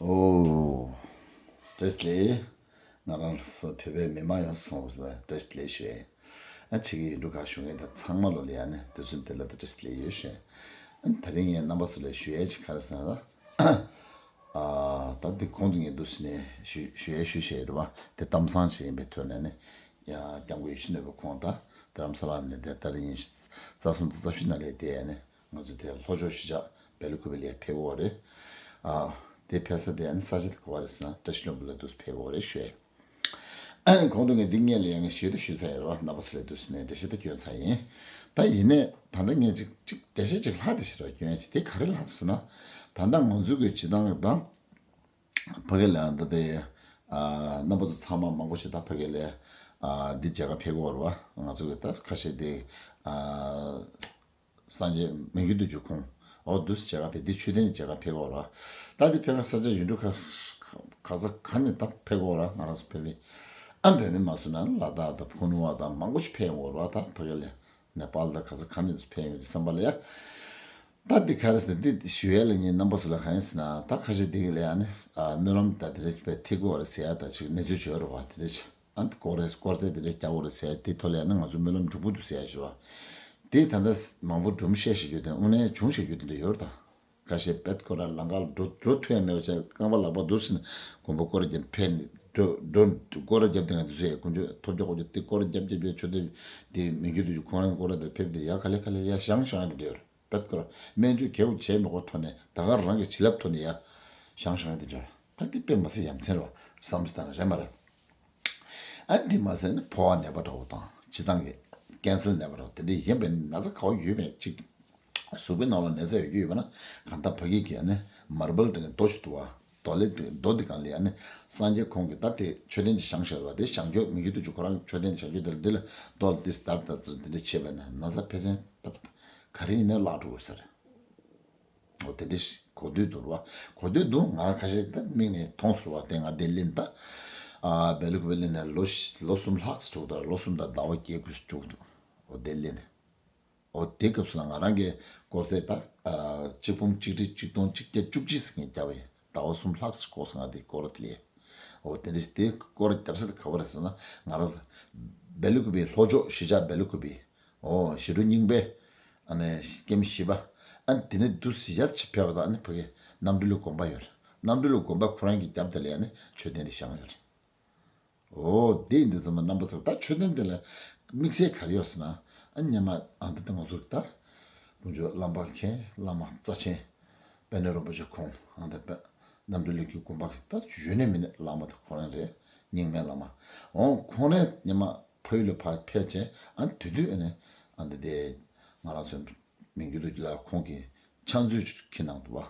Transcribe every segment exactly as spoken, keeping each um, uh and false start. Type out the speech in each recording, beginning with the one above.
ཨོ། བཀྲ་ཤིས་བདེ་ལེགས། ང་རང་ཚོ་བོད་པའི་མི་མང་ཡོངས་སུ་ཚང་མ་ལ་བཀྲ་ཤིས་བདེ་ལེགས་ཞུ་ཡས། ཨ་ཕྱི་རྒྱལ་ཡུལ་གྲུ་ཁག་བཞུགས་མཁན་དང་ཚང་མ་ལོ་ལ་ཡ་ནི་དུས་ཚོད་འདི་ལ་བཀྲ་ཤིས་བདེ་ལེགས་ཡོད་ཞུ་ཡས། ཨ་དེ་རིང་ངས་རྣམ་པ་ཚོ་ལ་ཞུ་ཡས་ཅིག་ག་རེ་ཟེར་ན། ཨ་ད་འདི་གོང་དུ་ངས་འདུག་ཟེར་ནས་ཞུ་ཞུ་ཡས་ཞུ་བྱས་ཡོད་རེད་བ། དེ་གཏམ་བཟང་ཞིག་ཡིན་པའི་ཐོག་ནས་ནི་ཡང་སྐྱབས་མགོན་ཡིད་བཞིན་ནོར་བུ་ཁོང་དང་རྡ་རམ་ས་ལ་ནས་དེ་ད་རིང་རྩ་གསུམ་དང་རྩ་བཞི་ནང་ལས་དེ་ཡ་ནི། ང་ཚོ་དེ་ལྷོ་ཕྱོགས་གཞིས་ཆགས་སྦེལ་ཀུ་པེ་ལ་ཕེབས་ཡོད་རེད། ཨ་དེ་ཕེབས་ས་དེ་ཨ་ནི་ས་ཆ་དེ་ག་བ་རེད་ཟེར་ན་བཀྲ་ཤིས་ལྷུན་པོ་ལ་འདུག་ཕེབས་ཡོད་རེད་ཞུ་ཡས། ཨ་ནི་གོང་དུ་ངས་འདི་སྔོན་ལ་ཡང་ངས་ཞུས་དང་ཞུས་ཚར་ཡོད་རེད་བ། རྣམ་པ་ཚོ་ལ་འདུག་ཟེར་ནས་འགྲེལ་བཤད་དེ་སྐྱོན་ཚར་ཡིན། ད་ཡིན་ནའི་ད་ལྟ་ངས་ཅིག་ཅིག་འགྲེལ་བཤད་ཅིག་ལྷག་དེ་ཞིག་རོགས་སྐྱོན་ཡས་ཅིག་དེ་ག་རེ་ལྷག་འདུག་ཟེར་ན། ད་ལྟ་ང་ཚོ་གི་སྤྱི་བཏང་གི་དང་། ཕ་གི་ལ་འདི་དེ། ཨ་རྣམ་པ་ཚོ་ཚང་མ་མང་པོ་ཞིག་ད་ཕ་གི་ལ་ཨ་འདི་མཇལ་ཁ་ཕེབས་ཀྱི་ཡོད་རེད་བ། ང་ཚོ་གི་ད་ཁ་ཤས་དེ་ཨ་སངས་རྒྱས་མི་འགྱུར་དུ་འཇུག་ཁོང་འོ་འདུག་སེ་མཇལ་ཁ་ཕེབས། འདི་མཆོད་རྟེན་མཇལ་ཁ་ཕེབས་ཀྱི་ཡོད་རེད་བ། ད་འདི་ཕ་གི་ས་ཆ་ཡུལ་གྲུ་ག་ག་ས་ག་ནས་ད་ཕེབས་ཀྱི་ཡོད་རེད་བ། ང་རང་ཚོ་ཕེབས་པས་ཨ་བོད་མི་མ་སུ་ན་ལ་དྭགས་དང་ཕུ་ནུ་བ་དང་མང་པོ་ཞིག་ཕེབས་ཡོང་གི་ཡོད་རེད་བ། ད་ཕ་གི་ལ་ནེ་པཱལ་དང་ག་ས་ག་ནས་ཕེབས་ཡོང་དུས་བསམ་པ་ལ་ཡ། ད་འདི་ག་རེ་ཟེར་འདི་ཞུ་ཡས་ལ་ངས་རྣམ་པ་ཚོ་ལ་གང་ཡིན་ཟེར་ན། ད་ཁ་ཤས་འདི་གི་ལ་ཡ་ནི་ཨ་སྨོན་ལམ་ད་དེ་རེ་བས་ཐེག་གོ་རེ་ཟེར་ཡ་ད་ཅིག་གནས་ཚུལ་བྱོས་རོགས་བ། དེ་རེ་ཅིག་ཨ་ནི་སྐོར་རེ་སྐོར་རྩེ་དེ་རེ་རྒྱག་གོ་རེ་ཟེར་ཡ་དེ་ཐོག་ལ་ཡ་ནི་ང་ཚོ་སྨོན་ལམ་འགྲུབ་པོ་འདུག་ཟེར་ཡ་ཞུ་བ། དེ་ད་ལྟ་མང་པོ་སྒྲུབ་བཤད་ཞིག་ཡོད་དེ་དངོས་གནས་བྱུང་ཞིག་ཡོད་དེ་འདྲ་ཡོད་རེད་ད། ཁ་ཤས་བེད་ཁོ་ར་ལང་ཀར་འགྲོ་འགྲོ་ཐུབ་ཡ་མེད་པ་བྱས་རྐང་པ་ལག་པ་འདུག་ཟེར་ནས་དགོན་པ་སྐོར་ར་རྒྱབ་ཕེབས་ནས་འགྲོ་འགྲོ་སྐོར་ར་རྒྱབ་དེ་ང་འདུག་ཟེར་ཡ་དཀོན་མཆོག་ཐོབ་རྒྱག་དཀོན་མཆོག་དེ་སྐོར་ར་རྒྱབ་རྒྱབ་ཡ་ཆོས་དེ་དེ་མི་འགྱུར་དུ་ཞུ་ཁོང་རང་སྐོར་ར་དེར་ཕེབས་དེ་ཡ་ག་ལེ་ག་ལེ་ཡ་ཤང་ཤང་དེ་འདྲ་ཡོད་རེད། བེད་ཁོ་ར་སྨན་བཅོས་གལ་པོ་བྱས་མི་དགོས་ཐོག་ནས་ད་ག་རང་གི་བྱིན་རླབས་ཐོག་ནས་ཡ་ཤང་ཤང་དེ་འདྲ་ད་འདི་དཔེ་མ་སྲིད་ཡ་མཚན་རེད་བ་བསམ་བློ་བཏང་ན་རེད་མ་རེད། ཨ་འདི་མ་ཟད་ནི་ཕོ་བ་ནད་པ་འདྲ་བོ་དང་སྤྱི་བཏང་གི་ཀན་སར་ནད་པ་འདྲ་བོ་དེ་འདྲ་ཡིན་པའི་ན་ཚ་ག་བ་ཡོད་པའི་ཅིག་གཟུགས་པོའི་ནང་ལ་ནད་ཚ་ཡོད་རྒྱུ་ཡོད་པ་ན་གང་ལྟར་ཕ་གི་གི་ཨ་ནི་མར་བལ་འདྲ་གི་རྡོ་ཞིག་འདུག་བ། རྡོ་ལེ་དེ་རྡོ་དེ་གང་ལས་ཨ་ནི་སངས་རྒྱས་ཁོང་གིས་ད་དེ་མཆོད་རྟེན་ཅིག་བཞེངས་བཞག་པ་དེ་བཞེངས་སྐྱོར་མི་འགྱུར་དུ་འཇུག་ཁོ་རང་གི་མཆོད་རྟེན་དེ་བཞེངས་སྐྱོར་དེ་ལ་འདི་ལ་རྡོ་ལ་དེ་སི་དར་དར་དར་དེ་འདྲ་བྱས་པ་ན་ན་ཚ་ཕལ་ཆེར་ད་ག་རེ་ཡིན་ནའི་བརླག་འགྲོ་དགོས་ས་རེད། འོ་དེ་འདྲ་ཞིག་གོ་དུས་འདུག་ར་བ། གོ་དུས་འདུག་ང་རང་ཁ་ཤས་ད་མིག་ནས་མཐོང་སོང་བ། དེ་ང་དེ་ལིན་ད། ཨ་སྦེལ་ཀོབ་ལིན་ནས་ལོ་ལོ་གསུམ་ལྷག་ཙམ་འགྲོ་གི་འདུག་ལོ་གསུམ་དང་ཟླ་བ་བརྒྱད་དགུ་ཙམ་འགྲོ་གི་འདུག་འོ་དེ་ལིན། འོ་དེ་སྐབས་སུ་ལ་ང་རང་གི་སྐོར་ཚད་ད་ཨ་གཅིག་འབུམ་གཅིག་ཁྲི་གཅིག་སྟོང་གཅིག་བརྒྱ་བཅུ་གཅིག་ཟིན་རྒྱབ་པས་ཟླ་བ་གསུམ་ལྷག་ཙམ་འགོར་སོང་ང་དེ་སྐོར་དེ་ལས། འོ་དེ་འདྲ་ཞིག་དེ་སྐོར་རྒྱབ་ས་དེ་ག་བ་རེད་ཟེར་ན་ང་རང་སྦེལ་ཀོབ་ལྷོ་ཕྱོགས་གཞིས་ཆགས་སྦེལ་ཀོབ། ཨོ་ཞི་ཁྲོ་རྙིང་པའི་ཨ་ནི་ཀེམ་བཞི་པ། ཨ་ནི་དེ་ནས་འདུག་སེ་ཡར་ཕྱིན་ཕེབས་པ་དང་ཨ་ནི་ཕ་གི་རྣམ་གྲོལ་གླིང་དགོན་པ་ཡོད་རེད། རྣམ་གྲོལ་གླིང་དགོན་པ་ཁོ་རང་གི་རྒྱབ་དེ་ལ་ཡ་ནི་མཆོད་རྟེན་དེ་བཞེངས་ཡོད་རེད། ཨོ་དེ་ཡིན་དུས་ཙམ་པ་རྣམ་པ་ཚོ་ད་མཆོད་རྟེན་དེ་ལ་དམིགས་བསལ་ག་རེ་ཡོད་ཟེར་ན། ཨ་སྔོན་མ་ཨ་འདི་ད་ང་ཚོ་ད་དཀོན་མཆོག་གླང་པ་མཁན་བླ་མ་རྩ་ཆེན་པད་ནོར་རིན་པོ་ཆེ་ཁོང་ཨ་འདི་པད་རྣམ་གྲོལ་གླིང་གི་དགོན་པ་གི་ད་ཡོད་ནས་མེད་ནས་བླ་མ་ད་ཁོ་རང་རེད། རྙིང་མའི་བླ་མ། ཨོ་ཁོང་རང་སྔོན་མ་ཕ་ཡུལ་ལ་ཕར་ཕེབས་བྱས་ཨ་དེ་དུས་ཨ་ནི་ཨ་འདི་དེ་ང་རང་ཚོ་མི་འགྱུར་དུ་ལ་ཁོང་གིས་ཕྱག་མཛོད་ཅིག་ཁྱེར་གནང་འདུག་བ།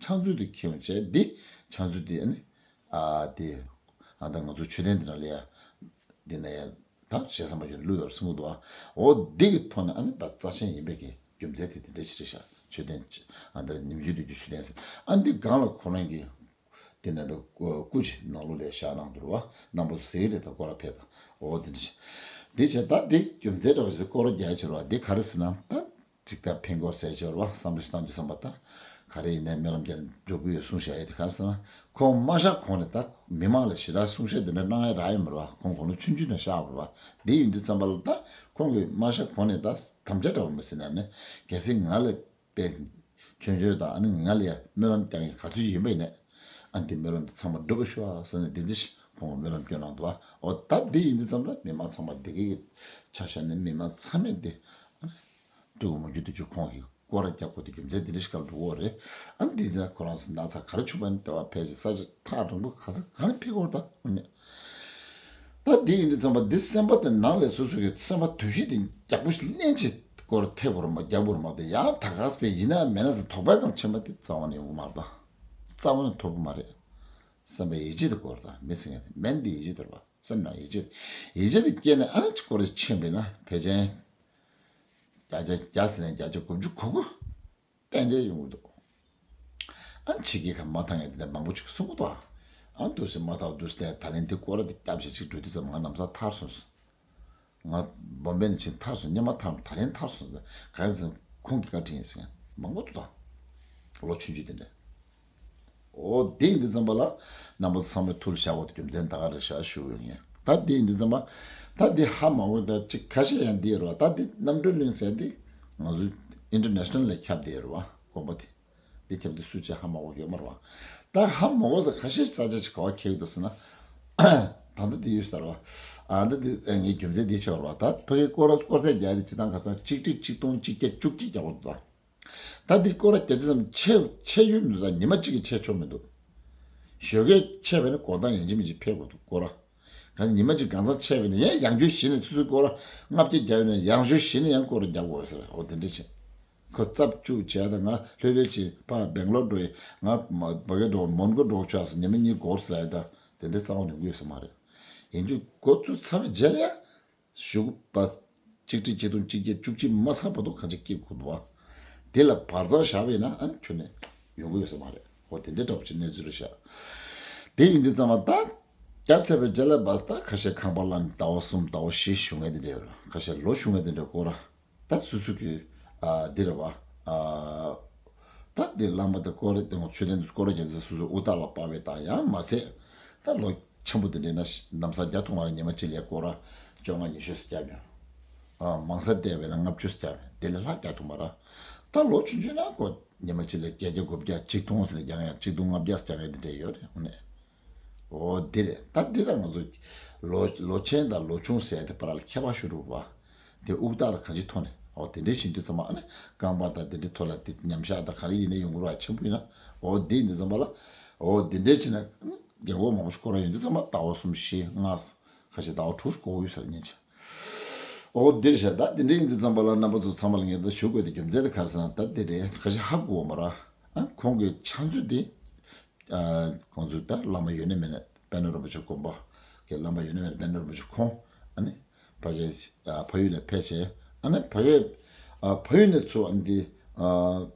ཕྱག་མཛོད་དེ་ཁྱེར་ཡོང་བྱས་འདི་ཕྱག་མཛོད་དེ་ཨ་ནི་ཨ་དེ་ཨ་ད་ང་ཚོ་མཆོད་རྟེན་འདི་ནང་ལ་ཡ་འདི་ནས་ཡ་ད་བྱས་ཙང་མ་ཡོད་བླུགས་ཡོད་གསུང་གི་འདུག་བ། ཨོ་འདི་གི་ཐོག་ནས་ཨ་ནི་བ་རྩ་ཆེན་ཡིན་པའི་གི་རྒྱུ་མཚན་དེ་དེ་འདྲ་ཞིག་རེད་ཤག་མཆོད་རྟེན་ཨ་ད་ཉིན་རྒྱུན་དུ་རྒྱུ་མཆོད་རྟེན་ཟེར་ཨ་འདི་སྒང་ལ་ཁོ་རང་གི་དེ་ནས་ད་སྐུ་ཅིག་ནང་ལོགས་ལ་བཞག་གནང་འདུག་བ། རྣམ་པ་ཚོ་གཟིགས་རེད་ད་སྐོར་ར་ཕེབས་དང་། འོ་དེ་འདྲ་ཞིག་འདི་བྱས་ད་འདི་རྒྱུ་མཚན་འདྲ་བ་ཞིག་སྐོར་ར་རྒྱག་ཕྱིར་བ་འདི་ག་རེ་ཟེར་ན་ད་ཅིག་ད་ཕན་གོ་ཟེར་ཕྱིར་བ་བསམ་བློ་ཞིག་བཏང་རྒྱུ་བསམ་པ་ད་ག་རེ་ཡིན་ནའི་སྨོན་ལམ་རྒྱག་འགྲོ་གི་ཡོད་གསུངས་བཞག་ཡོད་དེ་ག་རེ་ཟེར་ན་ཁོང་མ་གཤེགས་གོང་ནས་ད་མི་མང་ལ་ཞེ་དྲག་གསུང་བཤད་འདི་འདྲ་གནང་ཡ་རག་ཡོད་མ་རེད་བ། ཁོང་དགུང་ལོ་ཆུང་ཆུང་ནས་གཤེགས་པ་རེད་བ། འདི་ཡིན་དུས་ཙམ་པ་ལ་ད་ཁོང་གིས་མ་གཤེགས་གོང་ནས་ད་དམ་བཅའ་འདྲ་བ་མ་ཟིན་ན་ནི་གལ་སྲིད་ང་ལ་པའི་ཆོས་འབྱོར་དང་ཨ་ནི་ང་ལ་ཡ་སྨོན་ལམ་རྒྱག་མཁན་ག་ཚོད་ཡིན་པ་ཡིན་ནས་ཨ་འདི་སྨོན་ལམ་འདི་ཚང་མ་འགྲུབ་པ་ཤོག་ཨ་ཟེར་ནས་བདེན་འཛིན་ཁོང་སྨོན་ལམ་སྐྱོན་གནང་འདུག་ཨ། འོ་ད་འདི་ཡིན་དུས་ཙམ་ལ་མི་མང་ཚང་མ་བདེ་སྐྱིད་ཀྱི་ཆ་བཞག་ནས་མི་མང་ཚང་མས་འདི་ཨ་ནི་སྤྲུལ་སྐུ་མི་འགྱུར་དུ་འཇུག་ཁོང་གིས་སྐོར་ར་རྒྱག་དགོས་དེ་རྒྱུ་མཚན་འདི་འདྲ་ཞིག་སྐབས་འགྲོ་གི་རེད། ཨ་ནི་འདི་ཚོ་ཁོ་རང་ཚོ་ན་ཚ་ག་རེ་བྱུང་བ་ནི་ལྟ་བ་ཕལ་ཆེར་ས་ཆ་ཐག་རིང་པོ་ག་ས་ག་ནས་ཕེབས་ཀྱི་ཡོད་རེད་ད་ཨ་ནི། ད་འདི་ཡིན་དུས་ཙམ་པ་འདི་སེམས་པ་དེ་ནང་ལས་སོ་སོ་གི་སེམས་པ་དུས་བཞི་དེ་རྒྱག་པོ་ཞིག་ལེན་ཆེད་སྐོར་ཐེབས་པོ་ར་མ་རྒྱག་པོ་ར་མ་དེ་ཡང་ད་ག་སྤེ་ཡིན་ན་མེད་ན་ཟེར་དོགས་པའི་སྒང་ཕྱིན་པ་དེ་རྩ་བ་ནས་ཡོང་གི་མ་རེད་ད། རྩ་བ་ནས་ཐོབ་གི་མ་རེད། སེམས་པ་ཡིད་ཆེས་དེ་སྐོར་དང་མི་ཚེ་ངན་དེ་མེད་འདི་ཡིད་ཆེས་དེ་ར་བ་སེམས་ནང་ཡིད་ཆེས་ཡིད་ཆེས་དེ་སྐྱེས་ནས་ཨ་ནི་སྐོར་ཕྱིན་པས་ན་ཕལ་ཆེར་བརྒྱ་ཆ་བརྒྱ་ཟེར་ནས་བརྒྱ་ཆ་དགུ་བཅུ་གོ་དགུ། ཏན་ཏན་ཡོང་གི་འདུག་ཨ་ཕྱི་རྒྱལ་ཁ་མ་ཐང་ཡ་དེ་འདྲ་མང་པོ་ཅིག་གསུང་གི་འདུག་ཨ་འདུག་སེ་མ་ཐག་འདུག་སེ་ད་ལན་དེ་སྐོར་ར་དེ་སྐྱབས་ཞེ་ཅིག་འགྲོ་དུས་ཙམ་ང་ལམ་སང་ཐར་སོང་ཟེར། ང་བོམ་བེ་ནས་ཕྱིན་ཐར་སོང་སྔོན་མ་ཐར་ད་ལན་ཐར་སོང་ཟེར་ག་རེ་ཟེར་ཁོང་གི་བཀའ་དྲིན་ཡིན་ཟེར་མང་པོ་འདུག་ད། ལོ་ཆུང་ཆུང་དེ་འདྲ། འོ་དེ་ཡིན་དུས་ཙམ་པ་ལ་རྣམ་པ་ཚོ་ཚང་མས་ཐུགས་ལ་བཞག་དགོས་དེ་རྒྱུ་མཚན་ད་ག་རེ་བཞག་ཞུ་ཡོད་ངེས། ད་དེ་ཡིན་དུས་ཙམ་པ་ད་དེ་ཧ་མ་གོ། ད་ཅིག་ཁ་ཤས་ཡང་འདི་ཡོད་རེད་བ། ད་དེ་རྣམ་གྲོལ་གླིང་ཟེར་དེ་ང་ཚོ་ཨིན་ཊར་ནེ་ཤ་ནལ་ལ་ཁྱབ་བསྡད་ཡོད་རེད་བ། དགོན་པ་དེ། འདི་ཁྱབ་དེ་སུ་ཅིག་ཧ་མ་གོ་ཡོད་མ་རེད་བ། ད་ཧ་མ་གོ་ས་ཁ་ཤས་ས་ཆ་ཅིག་ག་བ་ཁེལ་འདུག་ཟེར་ན། ད་ལྟ་དེ་ཡོད་ས་རེད་བ། ཨ་ད་དེ་ངའི་རྒྱུ་མཚན་དེ་ཆེ་བ་རེད་བ། ད་ཕ་གི་སྐོར་ར་སྐོར་ཚད་རྒྱག་དེ་སྤྱིར་བཏང་ཁ་སང་གཅིག་ཁྲི་གཅིག་སྟོང་གཅིག་བརྒྱ་བཅུ་གཅིག་རྒྱག་དགོས་འདུག་ད་ད་དེ་སྐོར་ར་རྒྱག་དུས་ཙམ་ཆད་ཆད་ཡོད་མི་འདུག་ད་ཉི་མ་གཅིག་གིས་ཆད་ཆོག་མི་འདུག་ཞོགས་ཀས་ཆད་པ་ཡིན་ན་དགོང་དག་ཡིན་གཅིག་མིན་གཅིག་ཕེབས་དགོས་འདུག་སྐོར་ར། གང་ཉི་མ་གཅིག་གང་ཚང་ཆད་པ་ཡིན་ན་ཡང་ཡང་བསྐྱར་གཞི་ནས་ཆུ་ཚོད་སྐོར་ར་ལྔ་བརྒྱ་བརྒྱབ་ཡོད་ན་ཡང་བསྐྱར་གཞི་ནས་ཡང་སྐོར་ར་རྒྱག་དགོས་ཟེར། འོ་དེ་འདྲ་བྱས། ཁོ་རྩ་བཅུག་བྱས་ད་ང་ལྷོད་ལྷོད་བྱས་ཕར་སྦེང་ལོར་འགྲོ་ཡི། ང་མ་བ་གི་འགྲོ་མོན་གྷོ་འགྲོ་ཆོག་སོང་། ཉི་མ་གཉིས་འགོར་ཟེར་ཡ། ད་དེ་འདྲའི་རྩ་བ་ནས་དགོས་ས་མ་རེད། ཡིན་རྒྱུ་འགོ་བཙུགས་ཚར་བའི་རྗེས་ལ་ཡ། གཞུག་པ་གཅིག་ཁྲི་གཅིག་སྟོང་གཅིག་བརྒྱ་བཅུ་གཅིག་མ་ཚར་བར་དུ་གང་ཅི་སྐྱེ་དགོས་འདུག་བ། དེ་ལ་བར་མཚམས་བཞག་པ་ཡིན་ན་ཨ་ནི་ཁྱོན་ནས་ཡོང་གི་ཡོད་ས་མ་རེད། འོ་དེ་འདྲའི་འདྲ་པོ་ཅིག་གནས་ཚུལ་རེད་ཤག་དེ་ཡིན་དུས་ཙམ་པ་ད་རྒྱབ་ཚར་བའི་རྗེས་ལ་བས་ད་ཁ་ཤས་ཁང་པ་བླངས་ནས་ཟླ་བ་གསུམ་ཟླ་བ་བཞི་བཞུགས་མཁན་དེ་འདྲ་ཡོད་རེད། ཁ་ཤས་ལོ་བཞུགས་མཁན་དེ་འདྲ་སྐོར་ར། ད་སོ་སོ་གི་ཨ་འདི་རེད་བ། ཨ་ད་འདི་བླ་མ་དང་སྐོར་ར་དེ་ངོ་མཆོད་རྟེན་དུ་སྐོར་ར་རྒྱག་དུས་སོ་སོ་དབུ་ཐག་ལ་དཔག་པའི་དང་ཡང་མ་ཟད། ད་ལོ་ཆེན་པོ་དེ་འདྲ་ན་ལམ་སང་བརྒྱ་ཐུང་བ་ལ་ཉི་མ་གཅིག་ལ་སྐོར་ར་བཅོ་ལྔ་ཉི་ཤུ་ཙམ་བརྒྱབ་ཡོང་། ཨ་མང་ས་བལྟས་པས་ན་ལྔ་བཅུ་ཙམ་བརྒྱབ་ཡོང་། དེ་ལས་ལྷག་བརྒྱ་ཐུང་བ་ར། ད་ལོ་ཆུང་ཆུང་ན་ཁོ་ཉི་མ་གཅིག་ལ་བརྒྱད་བརྒྱ་དགུ་བརྒྱ་ཆིག་སྟོང་ཟེར་ནས་རྒྱག་ཡང་ཆིག་སྟོང་ལྔ་བརྒྱ་ཙམ་རྒྱག་ཡང་དེ་འདྲ་ཡོད་རེད། དངོས་གནས། འོ་དེ་རེད། ད་འདི་ལ་ང་ཚོ་ལོ་ལོ་ཆེན་དང་ལོ་ཆུང་ཟེར་དེ་བར་ལ་ཁྱད་པར་ཤོར་འདུག་བ། དེ་དབུགས་ཐག་ལ་གང་ཅི་ཐོག་ནས་འོ་དེ་འདྲའི་བྱེད་དུས་ཙམ་པ་ཨ་ནི་རྐང་པ་དང་དེ་འདྲའི་ཐོག་ལ་དེ་མཉམ་བཞག་དང་ག་རེ་ཡིན་ན་ཡོང་གི་རེད་བ། ཆེན་པོ་ཡིན་ན། འོ་དེ་ཡིན་དུས་ཙམ་པ་ལ་འོ་དེ་འདྲའི་བྱས་ན་རྒན་གོག་མང་པོ་ཞིག་སྐོར་ར་ཡོང་དུས་ཙམ་པ་ཟླ་བ་གསུམ་བཞི་ལྔ། ཁ་ཤས་ཟླ་བ་དྲུག་སྐོར་ཡོད་ས་རེད་སྙིང་རྗེ། འོ་འདིར་བཤད། ད་དེ་འདྲ་ཡིན་དུས་ཙམ་པ་ལ་རྣམ་པ་ཚོ་ཚང་མ་ལ་ངས་ད་ཞུ་དགོས་དེ་རྒྱུ་མཚན་དེ་ག་རེ་ཟེར་ན། ད་དེ་རེད། ཁ་ཤས་ཧ་གོ་བ་མ་རེད། ཨ་ཁོང་གི་ཕྱག་མཛོད་དེ། ཨ་ཁོང་ཚོས་ད་བླ་མ་ཡོད་ན་མེད་ན་པད་ནོར་རིན་པོ་ཆེ་དགོན་པ་གི་བླ་མ་ཡོད་ན་མེད་ན་པད་ནོར་རིན་པོ་ཆེ་ཁོང་ཨ་ནི་ཕ་གི་ཨ་ཕ་ཡུལ་ལ་ཕེབས་བྱས། ཨ་ནི་ཕ་གི་ཨ་ཕ་ཡུལ་ནས་ཚུར་ཨ་ནི་དེ་ཨ་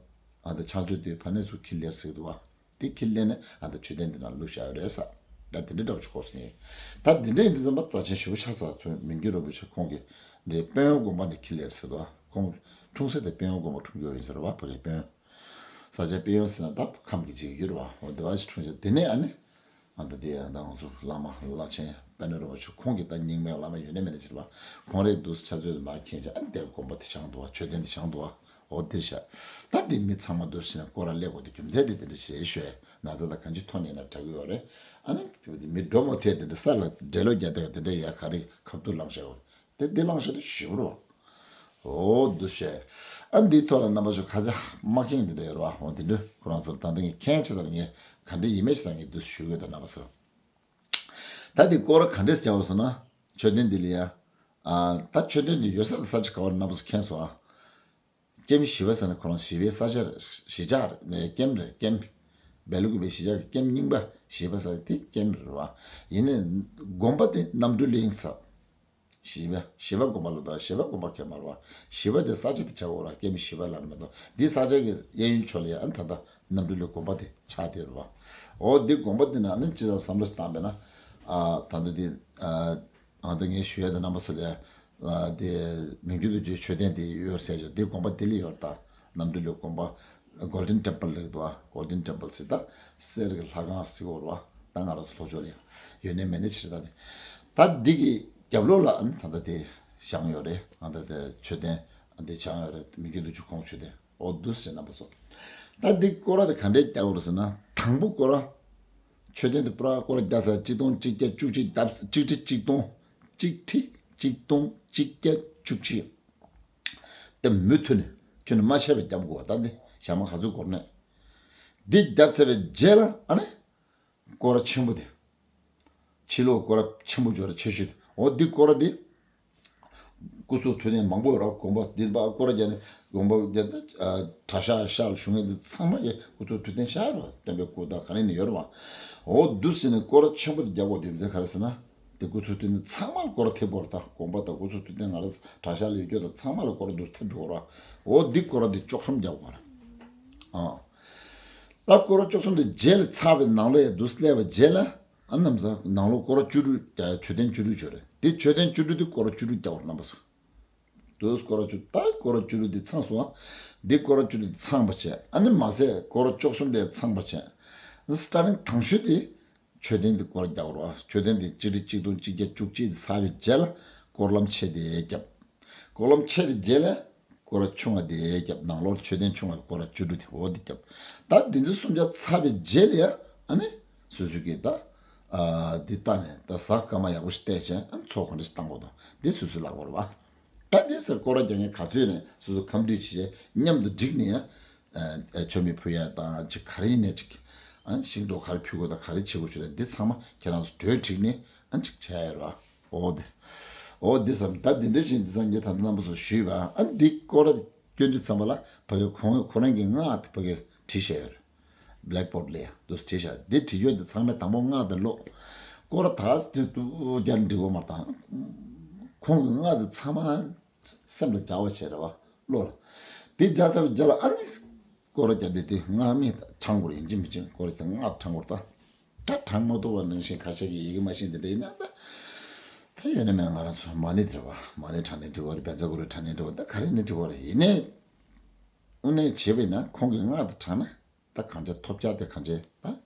ཨ་ད་ཕྱག་མཛོད་དེ་ཕ་ནས་ཚུར་འཁྱེར་སླེབས་ཟེར་གི་འདུག་བ། དེ་འཁྱེར་སླེབས་ནས་ཨ་ད་མཆོད་རྟེན་འདི་ནང་བླུགས་བཞག་ཡོད་རེད་ས། ད་དེ་འདྲ་འདྲ་བོ་ཞིག་གོ་སོང་ཡིན། ད་དེ་འདྲ་ཡིན་དུས་ཙམ་པ་རྩ་ཆེན་ཞེ་པོ་ཆགས་ཚར་ཚུལ་མི་འགྱུར་རིན་པོ་ཆེ་ཁོང་གིས་འདི་དཔོན་གཡོག་དགོན་པ་ནས་འཁྱེར་སླེབས་ཟེར་བ། ཁོང་འཁྲུངས་ས་དེ་དཔོན་གཡོག་དགོན་པ་འཁྲུངས་ཡོད་ཡིན་ཟེར་བ། ཕ་གི་དཔོན། ས་ཆ་དཔོན་གཡོག་ཟེར་ན་ད་ཁམས་ཀྱི་ཅིག་ཡོད་རེད་བ། འོ་དེ་བ་ཞིག་འཁྲུངས་ཤག་དེ་ནས་ཨ་ནི་ཨ་ད་དེ་ཨ་ད་ང་ཚོ་བླ་མ་བླ་ཆེན་པད་ནོར་རིན་པོ་ཆེ་ཁོང་གིས་ད་རྙིང་མའི་བླ་མ་ཡོད་ན་མེད་ན་ཟེར་བ། ཁོང་རེ་འདུག་ཕྱག་མཛོད་དུ་མར་འཁྱེར་བྱས་ཨ་ནི་དེར་དགོན་པ་དེ་བཞེངས་འདུག་བ། མཆོད་རྟེན་དེ་བཞེངས་འདུག་བ། འོ་དེ་བཞག་ད་དེ་མི་ཚང་མ་འདུ་ཤེས་ནས་སྐོར་ར་སླེབས་དགོས་དེ་རྒྱུ་མཚན་དེ་དེ་འདྲ་ཞེས་ཤོད་ན་ཚ་དང་གང་ཅི་ཐོན་ནས་ན་དྲག་གི་ཡོད་རེད། ཨ་ནི་མི་འགྲོ་མོ་ཐལ་དེ་འདྲ་ས་ལ་འདྲེ་ལོ་རྒྱ་དེ་དེ་འདྲ་ཡ་ག་རེ་ཁབ་ཏུ་བླངས་བཞག་ཡོད་དེ་དེ་བླངས་བཞག་དེ་ཞིབ་རོ། འོ་འདུ་ཤེས། ཨ་འདིའི་ཐོག་ལ་རྣམ་པ་ཚོ་ཁ་ཚ་མ་མཁྱེན་དེ་འདྲ་ཡོད་རེད་བ། འོ་དེ་འདྲ་ཁོ་རང་ཚོར་ད་ལྟ་ངས་མཁྱེན་ཆེ་དང་ངས་ག་འདྲ་ཡིན་མེད་ཆེ་དང་ངས་འདུ་ཞུ་གི་ཡོད་ད་རྣམ་པ་ཚོ། ད་དེ་སྐོར་ར་ག་འདྲས་བྱ་བ་སོང་ན་མཆོད་རྟེན་འདི་ལ་ཡ། ཨ་ད་མཆོད་རྟེན་འདི་ཡོད་ས་ལ་ས་ཆ་ག་བར་རྣམ་པ་ཚོ་མཁྱེན་སོང་ཨ། ཀེམ་བཞི་པ་ཟེར་ན་ཁོ་རང་བཞི་པའི་ས་ཆ་རེད། གཞིས་ཆགས་རེད། ཀེམ་རེད་ཀེམ། སྦེལ་ཀོབ་པའི་གཞིས་ཆགས་ཀྱི་ཀེམ་རྙིང་པ་བཞི་པ་ཟེར་དེ་ཀེམ་རེད་བ། ཡིན་ནའི་དགོན་པ་དེ་རྣམ་གྲོལ་གླིང་ཟེར། བཞི་པ་བཞི་པ་དགོན་པ་ལ་ད་བཞི་པ་དགོན་པ་ཁེལ་མ་རེད་བ། བཞི་པ་དེ་ས་ཆ་དེ་ཆགས་འོ་ར་ཀེམ་བཞི་པ་ལ་མ་གཏོགས་འདི་ས་ཆ་གི་གཡས་གཡོན་ཕྱོགས་ལ་ཡང་ད་ལྟ་རྣམ་གྲོལ་གླིང་དགོན་པ་དེ་ཆགས་བསྡད་རེད་བ། འོ་འདི་དགོན་པ་འདི་ནང་ནས་ཅི་ལ་བསམ་བློ་ཞིག་བཏང་པས་ན། ཨ་ད་ལྟ་འདི་ཨ། ཨ་ད་ངས་ཞུ་ཡ་དེ་རྣམ་པ་ཚོ་ལ་ཨ་དེ་མི་འགྱུར་དུ་རྒྱུའི་མཆོད་རྟེན་དེ་ཡོད་ཟེར་ཞིང་དེ་དགོན་པ་ལྡི་ལི་ཡོད་རེད་ད། རྣམ་གྲོལ་གླིང་དགོན་པ་Golden Temple་ལེགས་འདུག་ཨ། Golden Temple་ཟེར་ད་གསེར་གྱི་ལྷ་ཁང་ཟེར་གོ་རེད་བ། ད་ང་རང་ཚོ་ལྷོ་ཕྱོགས་ལ་ཡོད་ནའི་མེད་ནའི་ཕྱིར་ད་དེ་ད་འདི་གི་རྒྱབ་ལོགས་ལ་ཨ་ནི་ད་ལྟ་དེ་བཞེངས་ཡོད་རེད། ཨ་ད་དེ་མཆོད་རྟེན་ཨ་དེ་བཞེངས་ཡོད་རེད། མི་འགྱུར་དུ་རྒྱུ་ཁོང་མཆོད་རྟེན། འོ་འདུག་ཟེར་རྣམ་པ་ཚོ། ད་འདི་སྐོར་ར་དེ་ག་འདྲའི་རྒྱག་དགོས་རེད་ཟེར་ན། དང་པོ་སྐོར་ར། མཆོད་རྟེན་དེ་པུ་ར་སྐོར་ར་རྒྱག་ས་གཅིག་སྟོང་གཅིག་བརྒྱ་བཅུ་གཅིག་བརྒྱབ། གཅིག་ཁྲི་གཅིག་སྟོང་། གཅིག་ཁྲི་གཅིག་སྟོང་གཅིག་བརྒྱ་བཅུ་གཅིག་དེ་མུ་མཐུད་ནས་ཁྱོན་ནས་མ་ཆད་པར་རྒྱབ་དགོས་པ། ད་འདི་ཞག་མ་ག་ཚོད་འགོར་ནས། འདི་རྒྱབ་ཚར་བའི་རྗེས་ལ་ཨ་ནི། སྐོར་ར་ཆེན་པོ་དེ། ཕྱི་ལོགས་སྐོར་ར་ཆེན་པོ་འབྱོར་ར་ཆེ་ཤོས་དེ། འོ་འདི་སྐོར་ར་འདི། སྐུ་གསུང་ཐུགས་རྟེན་མང་པོ་ཡོད་ར། དགོན་པ་འདི་པ་སྐོར་ར་རྒྱག་ནས་དགོན་པ་རྒྱག་ནས་གྲྭ་ཤག་ཤག་ལ་བཞུགས་མཁན་འདི་ཚང་མ་གི་སྐུ་གསུང་ཐུགས་རྟེན་ཤག་ར། སྟོན་པའི་སྐུ་དང་ག་རེ་ནས་ཡོད་ར་བ། འོ་འདུག་ཟེར་ནས་སྐོར་ར་ཆེན་པོ་འདི་རྒྱག་དགོས་དོན་ཚན་ག་རེ་ཟེར་ན། དེ་སྐུ་གསུང་ཐུགས་རྟེན་ཚང་མ་ལ་སྐོར་ར་ཐེབས་དགོས་ར། ད་དགོན་པ་དང་སྐུ་གསུང་ཐུགས་རྟེན་ང་ར་གྲྭ་ཤག་ལ་ཡོད་རྒྱུ་དང་ཚང་མ་ལ་སྐོར་ར་འདུག་ཐེབས་འགྲོ་ར། འོ་འདི་སྐོར་ར་འདི་བཅུ་གསུམ་རྒྱག་དགོས་ར། ཨ། ད་སྐོར་ར་བཅུ་གསུམ་དེ་རྗེས་ལ་ཚར་བའི་ནང་ལོགས་ཡ་འདུག་སླེབས་པའི་རྗེས་ལ། ཨ་ནམ་ས་ནང་ལོགས་སྐོར་ར་བཅུ་དྲུག་མཆོད་རྟེན་བཅུ་དྲུག་ཅིག་ཡོད་རེད། དེ་མཆོད་རྟེན་བཅུ་དྲུག་དེ་སྐོར་ར་བཅུ་དྲུག་རྒྱག་དགོས་ར་རྣམ་པ་ཚོ། འདུག་སྐོར་ར་བཅུ་ད་སྐོར་ར་བཅུ་དྲུག་དེ་ཚང་སོང་ཨ། འདི་སྐོར་ར་བཅུ་དྲུག་དེ་ཚང་བ་བྱས། ཨ་ནི་མ་ཟད་སྐོར་ར་བཅུ་གསུམ་དེ་ཚང་བ་བྱས། སི་ཊར་ཊིང་དང་ཤོས་དེ་མཆོད་རྟེན་དེ་སྐོར་རྒྱག་རོགས། མཆོད་རྟེན་དེ་གཅིག་ཁྲི་གཅིག་སྟོང་གཅིག་བརྒྱ་བཅུ་གཅིག་དེ་ཚར་བའི་རྗེས་ལ་སྐོར་ལམ་ཆེ་དེ་བརྒྱབ། སྐོར་ལམ་ཆེ་དེ་རྗེས་ལ་སྐོར་ཆུང་བ་དེ་བརྒྱབ། ནང་ལོགས་མཆོད་རྟེན་ཆུང་བ་སྐོར་བཅུ་དྲུག་དེ་འོ་དེ་བརྒྱབ། ད་དེ་ཚོ་གསུམ་ཆ་ཚར་བའི་རྗེས་ལ་ཡང་ཨ་ནི་སོ་སོ་གིས་ད་ཨ་འདི་ལྟ་ནས་ད་གཟའ་སྐར་མ་ཡག་པོ་ཞིག་བལྟས་བྱས་ཨ་ནི་ཚོགས་ག་འདྲ་ཞིག་བཏང་དགོས་དང་འདི་སོ་སོའི་ལག་པར་བ། ད་འདི་སར་སྐོར་ར་རྒྱག་མཁན་ག་ཚོད་ནས་སོ་སོ་ཁམས་འདུས་བྱས་མཉམ་དུ་བསྒྲིགས་ནས་ཡང་མཆོད་མེ་ཕུལ་ཡ་དང་ཅིག་ག་རེ་ཡིན་ནས་ཅིག་ཨ་ཤིང་ཏོག་ག་རེ་ཕུལ་དགོས་དང་ག་རེ་བྱེད་དགོས་ཞུ་ལ་འདི་ཚང་མ་ཁྱེད་རང་ཚོ་གྲོས་བསྒྲིགས་ནས་ཨ་ཅིག་བྱས་ཡོད་ར། འོ་འདི་འོ་འདི་བསམ་ད་འདི་འདྲ་བཞིན་འདི་ཚང་ངས་ད་ལྟ་རྣམ་པ་ཚོ་ཞུས་པ་ཨ་འདི་སྐོར་ར་སྐྱོན་དུས་ཚང་མ་ལ་ཕ་གི་ཁོང་ཁོ་རང་གི་སྔགས་དེ་ཕ་གི་བྲིས་བཞག་ཡོད་རེད། བྷེ་ལེག་བྷོར་ཌི་ལ་ཡ་འདུག་བྲིས་བཞག་འདི་བྲིས་ཡོད་འདི་ཚང་མས་དང་པོ་སྔགས་དེ་ཀློག་སྐོར་ར་ད་འདི་ཏུ་རྒྱ་ལ་འབྲི་དགོས་མ་དང་ཁོང་གི་སྔགས་དེ་ཚང་མ་སེམས་ལ་འཇགས་པ་བྱས་རེད་བ་བློ་ལ། དེ་འཇགས་ཚར་བའི་རྗེས་ལ་ཨ་ནི་སྐོར་ར་རྒྱབ་སྟེ་དེ་སྔགས་མེད་དྲང་དགོས་རེད་ཡིན་གཅིག་མིན་གཅིག་སྐོར་ར་དེ་སྔགས་དྲང་དགོས་རེད་ད། ད་དྲང་མ་ཐུབ་པ་ནང་བཞིན་ཁ་ཤས་ཀྱིས་ཡི་གེ་མ་ཤེས་འདི་འདྲ་ཡིན་ན་ད། ད་ཡོད་ན་མེད་ང་རང་ཚོ་མ་ཎི་འབྲི་བ་མ་ཎི་དྲང་ནས་འབྲི་དགོས་རེད་བཛྲ་གུ་རུ་དྲང་ནས་འབྲི་དགོས་ད་ག་རེ་ནས་འབྲི་དགོས་རེད་ཡིན་ནའི། དངོས་གནས་བྱས་པ་ཡིན་ན་ཁོང་གི་སྔགས་དེ་དྲང་ན་ད་གང་བྱས་ཐོབ་རྒྱག་དེ་གང་བྱས་ད།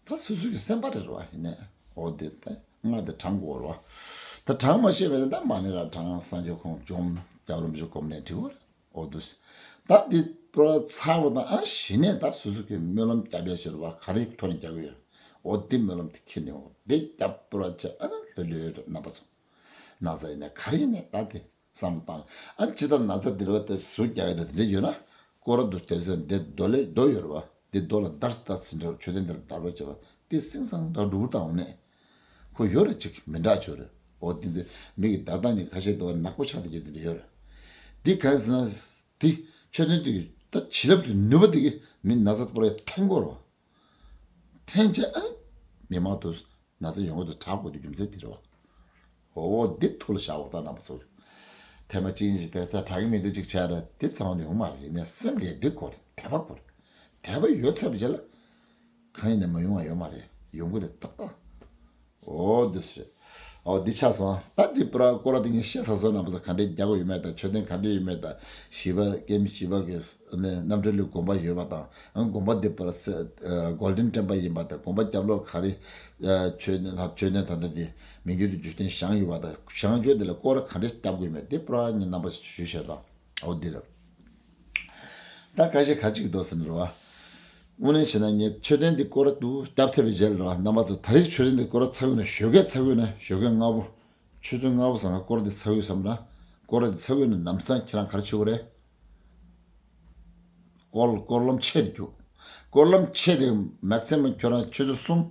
ད་སོ་སོ་གི་སེམས་པ་རེད་བ་ཡིན་ནའི་འོ་དེ་ད་སྔགས་དེ་དྲང་དགོས་རེད་བ། ད་དྲང་མ་ཤེས་པ་ཡིན་ན་ད་མ་ཎི་ར་དྲང་སངས་རྒྱས་ཁོང་བཅོམ་སྐྱབས་རིན་པོ་ཆེ་སྒོམ་ནས་འབྲི་དགོས་རེད། འོ་འདུག་སེ། ད་འདི་པར་ཚར་བ་དང་ཨ་གཞི་ནས་ད་སོ་སོ་གི་སྨོན་ལམ་རྒྱབ་ཡ་ཤོར་བ་ག་རེ་ཐོག་ནས་རྒྱག་གི་ཡོད། འོ་འདི་སྨོན་ལམ་དེ་ཁྱེར་ནས་འོ་འདི་རྒྱབ་པར་བྱས་ཨ་ལྷོད་ལྷོད་རེད་རྣམ་པ་ཚོ། ན་ཚ་ཡིན་ན་ག་རེ་ཡིན་ནས་ད་དེ་བསམ་བློ་བཏང་ཨ་ཅི་ལྟར་ན་ཚ་འདི་རེད་བ་དེ་ཟུར་རྒྱག་ཡ་ད་དེ་འདྲ་ཡོད་ན་སྐོར་ར་འདུག་དེ་ཚོ་འདི་རྡོ་ལེ་རྡོ་ཡོད་རེད་བ། འདི་རྡོ་ལ་བརྡར་བརྡར་ཟིན་འདྲ་མཆོད་རྟེན་འདིར་བརྡར་བ་བྱས་པ་དེ་སིང་སང་འདྲ་འགྲུབ་བཏང་འོ་ནས། ཁོ་ཡོད་རེད་ཅིག་མི་འདྲ་ཆོ་རེད། འོ་དེ་འདྲ་མི་གི་བརྡ་བཏང་ནི་ཁ་ཤས་དུ་བ་ནག་པོ་ཆགས་དེ་གྱོད་དེ་འདྲ་ཡོད་རེད། འདི་གང་ཟེར་ན། དེ་མཆོད་རྟེན་དེ་ད་བྱིན་རླབས་དེ་ནུས་པ་དེ་གི་མི་ན་ཚ་པོ་རེ་འཐེན་དགོས་རེད་བ། འཐེན་བྱས་ཨ་ནི་མི་མང་དུ་ན་ཚ་ཡོང་གི་དུ་དྲག་དགོས་དུ་རྒྱུ་མཚན་དེ་རེད་བ། འོ་འདི་ཐུགས་ལ་བཞག་འོ་ད་རྣམ་པ་ཚོ། ཐེངས་མ་གཅིག་གཉིས་ཤིག་དེ་ད་དྲག་གི་མི་འདུག་ཅིག་བྱས་རེད་དེ་ཚང་མ་ཡོང་མ་རེད་ཡིན་ནའི་སེམས་ལས་འདི་དགོས་རེད་དད་པ་དགོས་རེད། དད་པ་ཡོད་ཚར་བའི་རྗེས་ལ། གང་ཡིན་ནས་མ་ཡོང་བ་ཡོད་མ་རེད། ཡོང་གི་རེད་ཏག་ཏག་འོ་འདི་ཞེས། འོ་འདི་ཆགས་སོང་། ད་འདི་པུ་ར་སྐོར་ར་འདི་ངས་བཤད་ཚར་སོང་། རྣམ་པ་ཚོ་ག་འདྲས་རྒྱག་དགོས་ཡོད་མེད་དང་མཆོད་རྟེན་ག་འདྲས་ཡོད་མེད་དང་བཞི་པ་ཀེ་མི་བཞི་པ་གི་ནས་རྣམ་འདྲེན་གླིང་དགོན་པ་ཡོད་པ་དང་དགོན་པ་འདི་པུ་ར་སེ་གོལ་ཌེན་ཊེམ་པལ་ཡིན་པ་དང་དགོན་པ་རྒྱབ་ལོགས་ག་རེ་མཆོད་རྟེན་དང་མཆོད་རྟེན་ད་ལྟ་འདི་མི་འགྱུར་དུ་འཇིག་རྟེན་བཞེངས་ཡོད་པ་དང་བཞེངས་བཅོས་འདི་ལ་སྐོར་ར་ག་འདྲས་རྒྱག་དགོས་ཡོད་མེད་འདི་པུ་ར་ངས་རྣམ་པ་ཚོ་ཞུས་བཤད་དང་འོ་འདི་རེད། ད་ཁ་ཤས་ག་ཅིག་འདུག་ཟེར་ན་རེད་བ། དངོས་གནས་བྱས་ན་ངས་མཆོད་རྟེན་འདི་སྐོར་ར་འདུག་བརྒྱབ་ཚར་བའི་རྗེས་ལ་རེད་བ། རྣམ་པ་ཚོ་ད་རེས་མཆོད་རྟེན་འདི་སྐོར་ར་ཚར་གི་ན་ཞོགས་ཀས་ཚར་གི་ན་ཞོགས་ཀས་སྔ་པོ། ཆུ་ཚོད་སྔ་པོ་ཟ་ཁང་སྐོར་ར་འདི་ཚར་གི་བསམ་ན། སྐོར་ར་འདི་ཚར་གི་ན་ལམ་སང་ཁྱེད་རང་ག་རེ་བྱེད་དགོས་རེད། སྐོར་སྐོར་ལམ་ཆེ་དེ་རྒྱུག་སྐོར་ལམ་ཆེ་དེ་མེག་སི་མམ་ཁྱོད་རང་ཆུ་ཚོད་གསུམ།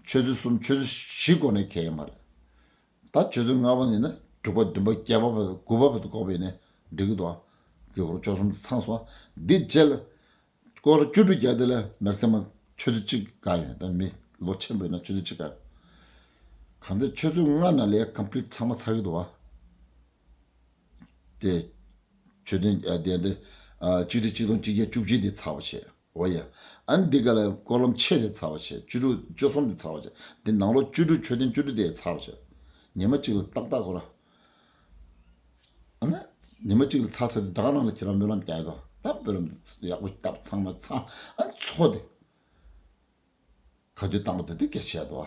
ཆུ་ཚོད་གསུམ་ཆུ་ཚོད་བཞི་འགོར་ནས་ཁེལ་ཡོད་མ་རེད། ད་ཆུ་ཚོད་ལྔ་པ་ཡིན་ན་དྲུག་པ་བདུན་པ་བརྒྱད་པ་བར་དགུ་པ་བར་དུ་འགོར་བ་ཡིན་ན་འགྲིག་གི་འདུག་ཨ། གི་གོར་བཅུ་གསུམ་དེ་ཚང་སོང་། འདི་རྗེས་ལ་སྐོར་བཅུ་དྲུག་བརྒྱབ་དེ་ལ་མེག་སི་མམ་ཆུ་ཚོད་གཅིག་བཀག་ཡོད། ད་མི་ལོ་ཆེན་པོ་ཡིན་ན་ཆུ་ཚོད་གཅིག་བཀག་ཡོད། གང་ལྟར་ཆུ་ཚོད་ལྔ་ནང་ལ་ཀམ་པི་ལིཊ་ཚང་མ་ཚར་གི་འདུག་ཨ། དེ་མཆོད་རྟེན་ཨ་དེ་འདི་ཨ་གཅིག་ཁྲི་གཅིག་སྟོང་གཅིག་བརྒྱ་བཅུ་གཅིག་དེ་ཚར་བ་བྱས། འོ་ཡ། ཨ་ནི་འདི་ག་ལ་སྐོར་ལམ་ཆེ་དེ་ཚར་བ་བྱས། བཅུ་དྲུག་བཅུ་གསུམ་དེ་ཚར་བ་བྱས། འདི་ནང་ལོགས་བཅུ་དྲུག་མཆོད་རྟེན་བཅུ་དྲུག་དེ་ཚར་བ་བྱས། ཉི་མ་གཅིག་ལ་ཏག་ཏག་གོ་ར། ཨ་ནི་ཉི་མ་གཅིག་ལ་ཚར་ཚར་དེ་ད་ག་ནང་ལ་ཁྱེད་རང་སྨོན་ལམ་རྒྱག་ཡ་དང་ད་སྨོན་ལམ་དེ་ཡག་པོ་བཏབ་ཚང་མ་ཚང་ཨ་ནི་ཚོགས་དེ། ག་དུས་བཏང་བ་དེ་དུས་སྐད་ཆ་བཤད་དོ།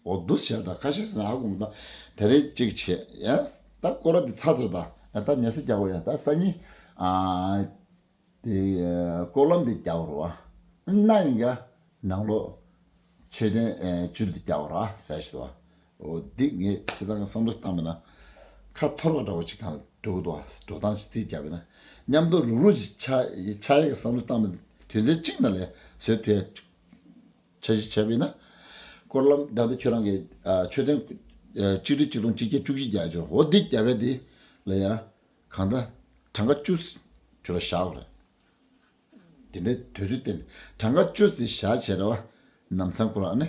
འོ་འདུག་ཟེར་དང་ཁ་ཤས་ཟེར་ན་ཨ་ཁུ་མོ་དང་དེ་རེད་གཅིག་བྱས་ཡང་ད་སྐོར་ར་འདི་ཚར་ཚར་དང་ཡང་ད་ཉལ་ས་རྒྱག་དགོས་ཡང་ད་སང་ཉིན་ཨ་དེ་སྐོར་ལམ་འདི་རྒྱག་དགོས་རེད་བ། ན་ཡིན་ག་ནང་ལོགས་མཆོད་རྟེན་ཨ་བཅུ་དྲུག་འདི་རྒྱག་དགོས་རེད་བ་ཟེར་ཞིག་དོ། འོ་འདི་ངས་ཁྱེད་རང་གི་བསམ་བློ་བཏང་མིན་ན་ཁ་འཐོར་བ་འདྲ་བོ་ཅིག་གང་འགྲོ་གི་འདུག་བ། འགྲོ་སྟངས་ཤིག་རྩིས་རྒྱབ་ཡིན་ན་མཉམ་དུ་རུག་རུག་ཅིག་ཆགས་ཆགས་ཡས་ཀྱི་བསམ་བློ་བཏང་མིན་དོན་ཚན་གཅིག་ནང་ལས་བཟོས་ཐུབ་ཡ། འཆར་གཞི་བྱས་པ་ཡིན་ན། སྐོར་ལམ་ད་ལྟ་ཁྱོད་རང་གི་ཨ་མཆོད་རྟེན་ཨ་གཅིག་ཁྲི་གཅིག་སྟོང་གཅིག་བརྒྱ་བཅུ་གཅིག་བརྒྱབ་ཆོག་འོ་འདི་བརྒྱབ་པ་འདི་ལ་ཡང་གང་ལྟར་གྲངས་ཀ་བཅུ་ཁྱོད་རང་བཞག་དགོས་རེད། དེ་འདྲའི་དུས་ཚོད་བསྟན་གྲངས་ཀ་བཅུ་ཙམ་བཞག་བྱས་རེད་བ། ལམ་སང་ཁོ་རང་ནི་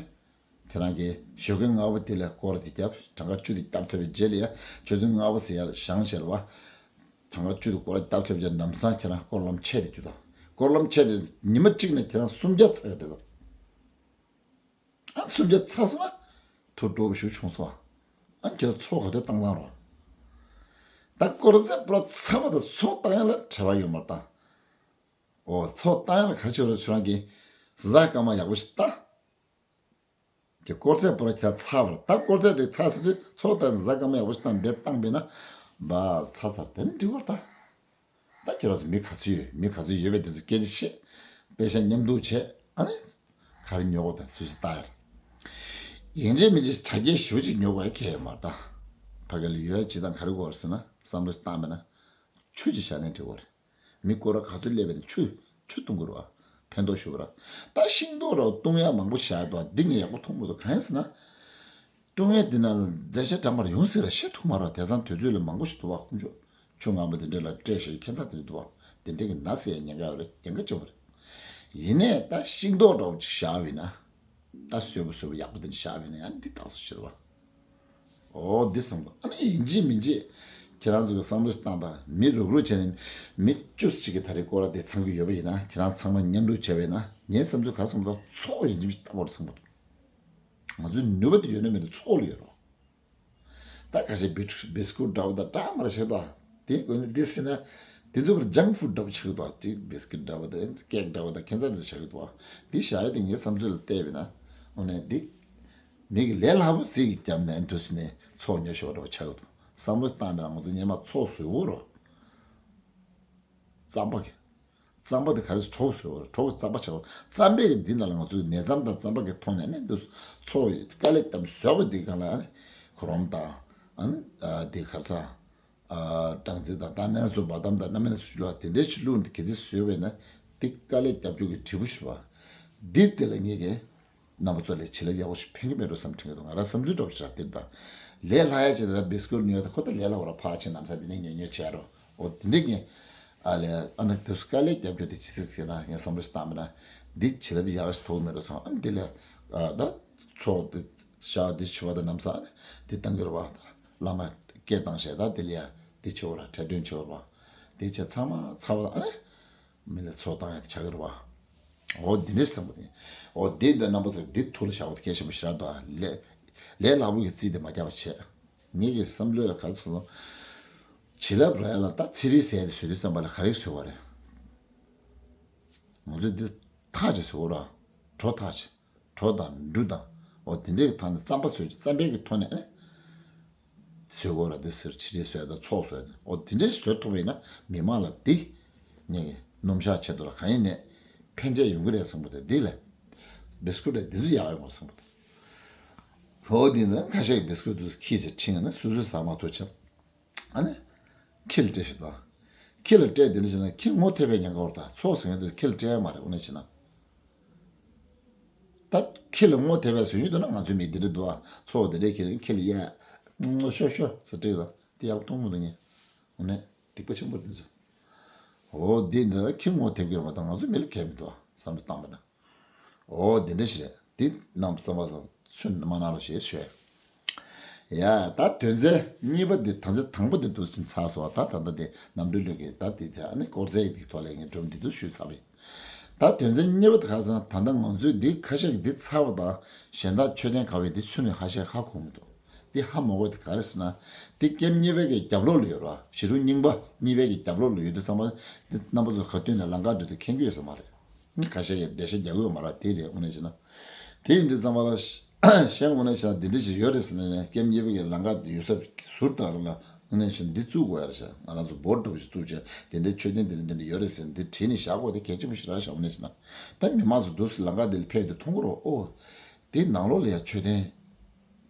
ཁྱེད་རང་གི་ཞོགས་ཀའི་སྔ་པོ་དེ་ལ་སྐོར་དེ་བརྒྱབ་གྲངས་ཀ་བཅུ་དེ་བརྒྱབ་ཚར་བའི་རྗེས་ལ་ཡང་ཆུ་ཚོད་སྔ་པོ་ཟེར་ཡར་བཞེངས་བྱས་རེད་བ། གྲངས་ཀ་བཅུ་དེ་སྐོར་ར་བརྒྱབ་ཚར་བྱས་ལམ་སང་ཁྱེད་རང་སྐོར་ལམ་ཆེ་དེ་རྒྱུག་དང་། སྐོར་ལམ་ཆེ་དེ་ཉི་མ་གཅིག་ནས་ཁྱེད་རང་སུམ་བརྒྱ་ཚར་གི་རེད་དང་། ཨ་སུམ་བརྒྱ་ཚར་སོང་ན་ཐུགས་སྤྲོ་པོ་ཞིག་བྱུང་སོང་། ཨ་ཁྱེད་རང་ཚོགས་ག་དུས་བཏང་བཏང་རོགས། ད་སྐོར་ར་ཚེ་པོ་ར་ཚང་མ་དང་ཚོགས་བཏང་ཡ་ལ་བྲེལ་བ་ཡོད་མ་རེད་དང་། འོ་ཚོགས་བཏང་ཡ་ལ་ག་རེ་བྱེད་རོགས་ཁྱེད་རང་གིས་གཟའ་སྐར་མ་ཡག་པོ་ཞིག་ལྟ། ཀྱི་སྐོར་ཚད་པོ་ར་ཁྱེད་ཚར་བར་ད་སྐོར་ཚད་དེ་ཚར་སོང་དུས་ཚོགས་དང་གཟའ་སྐར་མ་ཡག་པོ་ཞིག་བཏང་འདིར་བཏང་པས་ན་བ་ཚར་ཚར་དེ་ནི་འགྲིག་བར་ད། ད་ཁྱེད་རང་ཚོ་མི་ག་ཚོད་ཡོད་མི་ག་ཚོད་ཡོད་པའི་དེ་ཚོ་སྐད་ཆ་བཤད། དཔེ་ཆ་མཉམ་འདུག་བྱས་ཨ་ནི་ག་རེ་ཉོ་དགོས་དང་སུད་སི་ལྟ་ཡར། ཡིན་གཅིག་མིན་གཅིག་དྲ་རྒྱའི་ཞུ་གཅིག་ཉོ་དགོས་ཡ་ཁྱད་ཡོད་མ་རེད་ད། ཕ་གི་ལ་ཡོད་ཡ་ཇི་ལྟར་ག་རེ་དགོས་རེད་ཟེར་ན་བསམ་བློ་བཏང་མེད་ན། ཆུ་ཅིག་བཞག་ནས་འགྲིག་གོ་རེད། མི་སྐོར་ར་ག་ཚོད་སླེབས་པ་ནས་ཆུ་ཆུ་བཏུང་དགོས་རེད་བ། ཕན་ཐོགས་ཞུ་བ་ར། ད་ཤིང་ཏོག་ར་བཏུང་ཡ་མང་པོ་བཞག་ཡ་འདུག་བ། འདི་ངས་ཡག་པོ་མཐོང་མི་འདུག་གང་ཡིན་ཟེར་ན། བཏུང་ཡ་འདི་ན་རྫས་ཆ་འདྲ་མར་ཡོང་སྲིད་ར་ཤེས་ཐུབ་མ་རེད་བ། དེང་སང་དུས་ཚོད་ལ་མང་པོ་ཞིག་འདུག་བ། ཁོང་ཚོ་ཆུ་ངན་པ་འདི་འདྲ་ལ་སྤྲད་ཤེས་ཁྱད་མཚར་དེ་འདུག་བ། འདི་འདྲ་གི་ན་ཟེར་ཡ་ཉེན་ཁ་རེད། ཉེན་ཁ་ཆེན་པོ་རེད། ཡིན་ནའི་ད་ཤིང་ཏོག་འདྲ་བོ་ཅིག་བཞག་པ་ཡིན་ན། ད་སོས་པོ་སོས་པོ་ཡག་པོ་དེ་འདྲ་བཞག་པ་ཡིན་ན་ཡང་འདི་ཏག་ཏག་ཤི་རེད་བ། ཨོ་འདི་བསམ་པ་ཨ་ནི་ཡིན་གཅིག་མིན་གཅིག་ཁྱེད་རང་ཚོ་གི་བསམ་བློ་བཏང་དང་མི་རུག་རུག་བྱས་ནས་མི་བཅུ་གཅིག་གི་ད་རེས་སྐོར་ར་དེ་ཚང་གི་ཡོད་པ་ཡིན་ན་ཁྱེད་རང་ཚང་མ་མཉམ་རུབ་བྱས་པ་ཡིན་ན་ངའི་བསམ་ཚུལ་ག་རེ་བསམ་འདུག་ཚོགས་ཡིན་གཅིག་མིན་གཅིག་བཏང་དགོས་རེད་བསམ་གི་འདུག་ང་ཚོའི་ནུས་པ་དེ་ཡོད་ན་མེད་ན་ཚོགས་ལ་ཡོད་རེད། ད་ཁ་ཤས་བི་བི་སི་ཀུ་ཊི་འདྲ་བོ་དང་འདྲ་མར་བྱེད་དོ། དེ་དགོས་ན་དེ་ཟེར་ན་དེ་ཚོ་བར་ཇང་ཕུཌ་འདྲ་བོ་ཆགས་དོ། ཅིག་བི་སི་ཀུ་ཊི་འདྲ་བོ་དང་ཀེག་འདྲ་བོ་དང་ཁྱད་མཚར་འདྲ་ཆགས་དོ། དེ་བཞག་ཡ་དེ་ངའི་བསམ་ཚུལ་ལ་བལྟས་པས་ན་འོ་ནས་དེ་མི་གི་ལས་སླ་པོ་རྩིས་ཀྱི་རྒྱབ་ནས་འདུག་ཟེར་ནས་ཚོགས་ཉོ་ཤོག་འདྲ་བོ་ཆགས་དོ། བསམ་བློ་བཏང་པས་ན་ང་ཚོ་སྔོན་མ་ཚོགས་བཟོས་ཡོད་རེད། རྩམ་པ་གི་རྩམ་པ་དེ་ག་རེ་ཟེར། གྲོ་བཟོས་པ་རེད། གྲོ་གི་རྩམ་པ་བྱས་པ། རྩམ་པའི་གི་འདི་ནང་ལ་ང་ཚོས་ནས་རྩམ་དང་རྩམ་པ་གི་ཐོག་ནས་ནི་འདི་ཚོ་དཀའ་ལས་བརྒྱབ་བཟོས་པ་འདི་སྒང་ལ་ཨ་ནི་ཁོ་རོམ་དང་ཨ་ནི་ཨ་འདི་ག་རེ་ཟེར། ཨ་སྦྲང་རྩི་དང་ད་ནས་ཚོ་བ་དམ་དང་སྣ་མིན་སྣ་ཚོགས་ལ་དེ་འདྲའི་ཕྱི་ལུགས་འདི་གལ་སྲིད་བཟོས་པས་ན་འདི་དཀའ་ལས་བརྒྱབ་རྒྱུ་གི་འབྲས་བུ་ཞིག་རེད་བ། འདི་དེ་ལ་ངེད་ཀྱིས་རྣམ་པ་ཚོ་ལ་བྱིན་རླབས་ཡག་པོ་ཞིག་ཕན་གྱི་མེད་འགྲོ་བསམ་དྲན་གྱི་འདུག་ང་རང་བསམ་ཚུལ་འདྲ་པོ་ཞིག་རག་དེ་རེད་ད། ལས་སླ་ཡ་ཅིག་ད་བི་སི་ཀུ་ཊི་ཉོས་ད་ཁོ་ད་ལས་སླ་བ་ར་ཕར་ཕྱིན་ལམ་སང་དེ་ནས་ཉོས་ཉོས་བྱས་རོ། འོ་དེ་འདྲས་ངས་ཨ་ལས་ཨ་ནི་དུས་སུ་དཀའ་ལས་རྒྱབ་རྒྱུ་དེ་ཇི་སྲིད་ཟེར་ན་ངས་བསམ་བློ་ཞིག་བཏང་མེད་ན་འདི་བྱིན་རླབས་ཡག་ཞིག་ཐོབ་མེད་འགྲོ་བསམ། ཨ་ནི་དེ་ལས་ཨ་ད་ཚོགས་དེ་ཤག་འདི་ཆུ་བ་ད་ལམ་སང་ཨ་ནི་འདི་བཏང་གི་རེད་བ། ད་བླ་མ་སྐད་བཏང་བྱས་ད་དེ་ལས་ཡ་འདི་ཆུ་བ་ར་འཕྲལ་དོན་ཆུ་བ་ར་བ་འདི་བྱས་ཚང་མ་ཚར་བ་ད་ཨ་ནི། མི་ལ་ཚོགས་བཏང་ཡ་དེ་ཆགས་ཀྱི་རེད་བ། འོ་འདི་འདྲས་བསམ་པ་དེ། འོ་འདི་འདི་རྣམ་པ་ཚོས་འདི་ཐུགས་ལ་བཞག་པ་དེ་གལ་ཆེན་པོ་ཞེ་དྲག་འདུག་ལས་ལས་སླ་པོ་གི་རྩིས་དེ་མ་རྒྱག་པ་བྱས། ངེད་ཀྱི་བསམ་བློ་ལ་ག་ཚོད་སོང་། བྱིན་རླབས་རག་ཡ་ལ་ད་ཚེ་རིལ་ཟེར་ཡ་དེ་བཟོ་དུས་ཙམ་པ་ལ་ག་རེ་བཟོ་བ་རེད། ང་ཚོས་འདི་ཐག་ཆོད་བཟོ་དགོས་ར། གྲོ་ཐག་ཆོད། གྲོ་དང་འབྲུ་དང་། འོ་དེ་འདྲའི་གི་ཐང་ནས་རྩམ་པ་བཟོས་ཀྱི་རྩམ་པའི་གི་ཐོག་ནས་ཨེ། བཟོས་དགོས་ར་དེ་ཟེར་ཕྱི་རེ་བཟོས་དང་ཚོགས་བཟོས་དང་འོ་དེ་འདྲའི་བཟོས་ཐུབ་པ་ཡིན་ན་མི་མང་ལ་དེ་ངས་གི་སྣུམ་ཞག་ཆེད་དུ་ལ་གང་ཡིན་ནས་ཕན་ཆད་ཡོང་གི་རེད་བསམ་གི་འདུག་དེ་ལས་བི་སི་ཀུ་ཊི་དེ་ཚོ་ཡག་ཡོང་བ་བསམ་གི་འདུག་འོ་དེ་ནི་ཁ་ཤས་ཀྱི་བི་སི་ཀུ་ཊི་དེ་ཚོ་ཁྱི་ཚེ་ཁྲིད་ན་སུ་སུ་ཟ་མ་ཐུབ་ཆ། ཨ་ནི། ཁྱི་ལ་སྤྲད་ཤིག་དང་། ཁྱི་ལ་སྤྲད་དེ་འདྲ་བྱས་ན་ཁྱི་ངོ་ཐེབས་པའི་ཉེན་ཁ་ཡོད་རེད་ད། ཚོགས་ཟེར་མཁན་དེ་ཁྱི་ལ་སྤྲད་ཡ་མ་རེད་དངོས་གནས་བྱས་ན། ད་ཁྱི་ལ་ངོ་ཐེབས་པའི་བཟོ་ཡུལ་འདུག་ན་ང་ཚོའི་མི་འདི་འདྲ་འདུག་ཨ། ཚོགས་དེ་འདྲའི་ཁྱི་ལ་ཁྱི་ལ་གཡས། ངོ་ཤོ་ཤོ་ཟེར་སྤྲད་ད། དེ་ཡག་པོ་མཐོང་མི་འདུག་ངས། དངོས་གནས་སྡིག་པ་ཆེན་པོ་རེད་འདི་ཚོ། འོ་འདི་འདི་ཁྱི་ངོ་ཐེབས་ཀྱི་རེད་མ་གཏོགས་ང་ཚོའི་མི་ལ་གལ་མི་འདུག་ཨ་བསམ་བློ་བཏང་བ་ན། འོ་དེ་འདྲ་ཞིག་རེད། འདི་རྣམ་པ་ཚོ་ཚུར་མ་གནང་རོགས་ཞེས་ཞུས། ཡ་ད་དོན་ཚན་གཉིས་པ་འདི་དོན་ཚན་དང་པོ་འདི་འདུག་ཕྱིན་ཚར་སོང་བ། ད་ད་ལྟ་འདི་གནམ་གྲུ་ལུག་གི་ད་འདི་ད་ནི་སྐོར་རྫས་འདི་ཐོག་ལ་ངས་སྒྲུང་འདི་འདུག་ཞུས་ཚར་བས། ད་དོན་ཚན་གཉིས་པ་དེ་ག་ཟེར་ན་ད་ལྟ་ང་ཚོས་འདི་ཁ་ཤས་ཀྱིས་འདི་ཚར་བ་དང་གཞན་དག་མཆོད་རྟེན་ག་བས་འདི་ཚུར་ནས་ཧ་ཤ་ཧ་གོ་མི་འདུག་འདི་ཧ་མ་གོ་དེ་ག་རེ་ཟེར་ན། འདི་ཀེམ་གཉིས་པའི་གི་རྒྱབ་ལོགས་ལ་ཡོད་ར། ཞི་རུ་རྙིང་པ་གཉིས་པའི་གི་རྒྱབ་ལོགས་ལ་ཡོད་དུས་ཙམ་པ་འདི་རྣམ་པ་ཚོ་ག་དུས་ནས་ལམ་ཁ་འགྲོ་དུས་མཁྱེན་གྱི་ཡོད་ས་མ་རེད། ཁ་ཤས་ཀྱིས་འགྲེལ་བཤད་རྒྱག་གི་ཡོད་མ་རེད། དེ་རེད་དངོས་གནས་བྱས་ན། དེ་ཡིན་དུས་ཙམ་པ་ལ་གཞན་དངོས་གནས་བྱས་ན་འདི་འདྲ་ཞིག་ཡོད་རེད་ཟེར་ནས་ནས་ཀེམ་གཉིས་པའི་གི་ལམ་ཁ་འདི་ཡོད་ས་ཟུར་དག་རེད་ལ་དངོས་གནས་བྱས་ན་འདི་བཙུགས་དགོས་ཡ་རེད་ཤག་ང་རང་ཚོ་བོར་འདྲ་པོ་ཞིག་བཙུགས་བྱས་དེ་འདྲའི་མཆོད་རྟེན་འདི་འདྲ་འདི་འདྲ་ཡོད་རེད་ཟེར་ནས་འདི་བྲིས་ནས་བཞག་དགོས་དེ་གལ་ཆེན་པོ་ཞིག་རེད་ཤག་དངོས་གནས་བྱས་ན། ད་མི་མང་ཚོ་འདུག་སེ་ལམ་ཁ་འདི་ལ་ཕེབས་དུས་མཐོང་གི་རེད། ཨོ། དེའི་ནང་ལོགས་ལ་ཡ་མཆོད་རྟེན་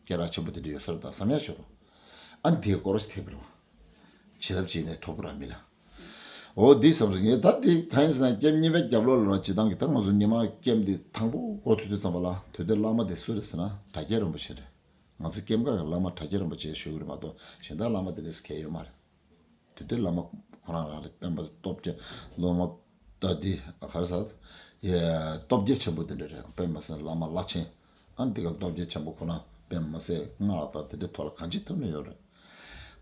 སྐད་གྲགས་ཆེན་པོ་དེ་འདྲ་ཡོད་ས་རེད་ད་བསམ་ཡ་ཤོར་རོ། ཨ་འདིའི་སྐོར་ཞིག་ཐེབས་པ་རེད་བ། བྱིན་རླབས་བྱས་ནས་ཐོབ་པ་ར་མི་ལ། འོ་འདི་བསམ་རེད་ངས་ད་འདི་གང་ཡིན་ཟེར་ན་ཀེམ་གཉིས་པའི་རྒྱབ་ལོགས་ལ་ར་སྤྱི་བཏང་གི་ད་ང་ཚོ་ཉི་མ་ཀེམ་འདི་དང་པོ་འགོ་ཚུགས་དུས་ཙམ་པ་ལ་དེ་དུས་བླ་མ་དེ་སུ་རེད་ཟེར་ན་དྲ་རྒྱ་རིན་པོ་ཆེ་རེད། ང་ཚོ་ཀེམ་ཁག་གི་བླ་མ་དྲ་རྒྱ་རིན་པོ་ཆེ་ཞུ་གི་རེད་མ་གཏོགས་གཞན་དག་བླ་མ་དེ་རེད་ཟེར་མཁན་ཡོད་མ་རེད། དེ་དུས་བླ་མ་ཁོ་རང་རང་རེད། སྟོན་པ་སྟོབས་རྒྱལ་སློབ་མ་ད་འདི་ག་རེ་ཟེར། ཡ་སྟོབས་རྒྱལ་ཆེན་པོ་དེ་འདྲ་རེད། དཔེ་མ་སྲིད་བླ་མ་བླ་ཆེན། ཨ་འདི་ག་སྟོབས་རྒྱལ་ཆེན་པོ་ཁོ་རང་དཔེ་མ་སྲིད་སྔགས་དང་དེ་འདྲ་ཐོག་ལ་གང་ཅི་ཐུབ་ནི་ཡོད་རེད།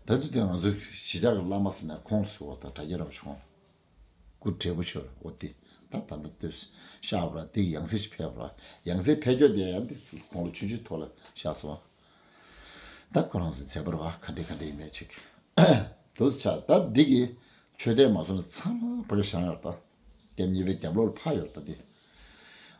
ད་དུས་དེ་ང་ཚོའི་གཞིས་ཆགས་ཀྱི་བླ་མ་ཟེར་ན་ཁོང་ཟེར་བ་དང་དྲ་རྒྱ་རིན་པོ་ཆེ་ཁོང་སྐུ་བགྲེས་པོ་ཤོར་འོ་དེ་ད་ད་ལྟ་དུས་ཤག་པ་ར་དེ་ཡང་སྲིད་ཕེབས་པ་ར་ཡང་སྲིད་ཕེབས་སྐྱོ་དེ་ཡང་དེ་ཁོང་ལ་ཆུང་ཆུང་ཐོག་ལ་ཤག་སོང་བ། ད་ཁོ་རང་ཚོའི་མཛད་པ་རེད་བ། ག་འདྲས་ག་འདྲས་ཡིན་མེད་ཅིག་དུས་ཆ་ད་འདི་གི་མཆོད་རྟེན་མ་སོང་ན་ཚང་མ་ཕ་གི་བཞེངས་ཡོད་ད། ཀེམ་གཉིས་པའི་རྒྱབ་ལོགས་ལ་ཕར་ཡོད་ད་འདི།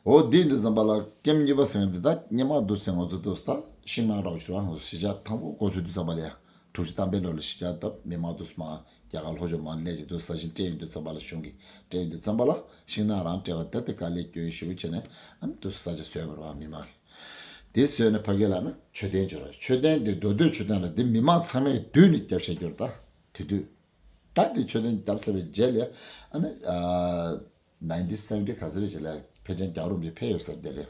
འོ་འདི་འདི་ཙམ་པ་ལ་ཀེམ་གཉིས་པ་ཟེར་འདི་ད་སྔོན་མ་འདུག་ཟེར་ང་ཚོ་འདུག་ད་ཤིང་ནགས་རོགས་ཞུ་བ་ང་ཚོ་གཞིས་ཆགས་དང་པོ་འགོ་ཚུགས་དུས་ཙམ་པ་ལ་ཡ་དྲུག་ཅུ་ཐམ་པའི་ལོ་ལ་གཞིས་ཆགས་ད་མི་མང་འདུག་མ་རྒྱ་གར་ལྷོ་ཕྱོགས་མ་སླེབས་ཀྱི་འདུག་ས་ཞིང་སྤྲད་ཡོང་དུས་ཙམ་པ་ལ་གཞུང་གིས་སྤྲད་ཡོང་དུས་ཙམ་པ་ལ་ཤིང་ནགས་རང་སྤྲད་པ་ད་དེ་དཀའ་ལས་སྐྱོན་ཞུ་བྱས་ནས་ཨ་ནི་འདུག་ས་ཆ་བཟོས་པ་རེད་བ་མི་མང་གིས། དེ་བཟོས་ནས་ཕ་གི་ལ་ནི་མཆོད་རྟེན་བྱོས་ར་མཆོད་རྟེན་དེ་མདོ་སྟོད་མཆོད་རྟེན་ལ་དེ་མི་མང་ཚང་མས་བསྡུས་ནས་རྒྱབ་བཞག་རྒྱུ་རེད་ད་དེ་དུས། ད་དེ་མཆོད་རྟེན་བརྒྱབ་ཚར་བའི་རྗེས་ལ་ཨ་ནི་ཨ་ནའིན་ཊིན་སེ་ཝེན་ཊི་ག་ཚོད་རེད་ཅེས་ལ་ཕལ་ཆེར་རྒྱལ་བ་རིན་པོ་ཆེ་ཕེབས་ཡོད་ས་རེད་དེ་ལས་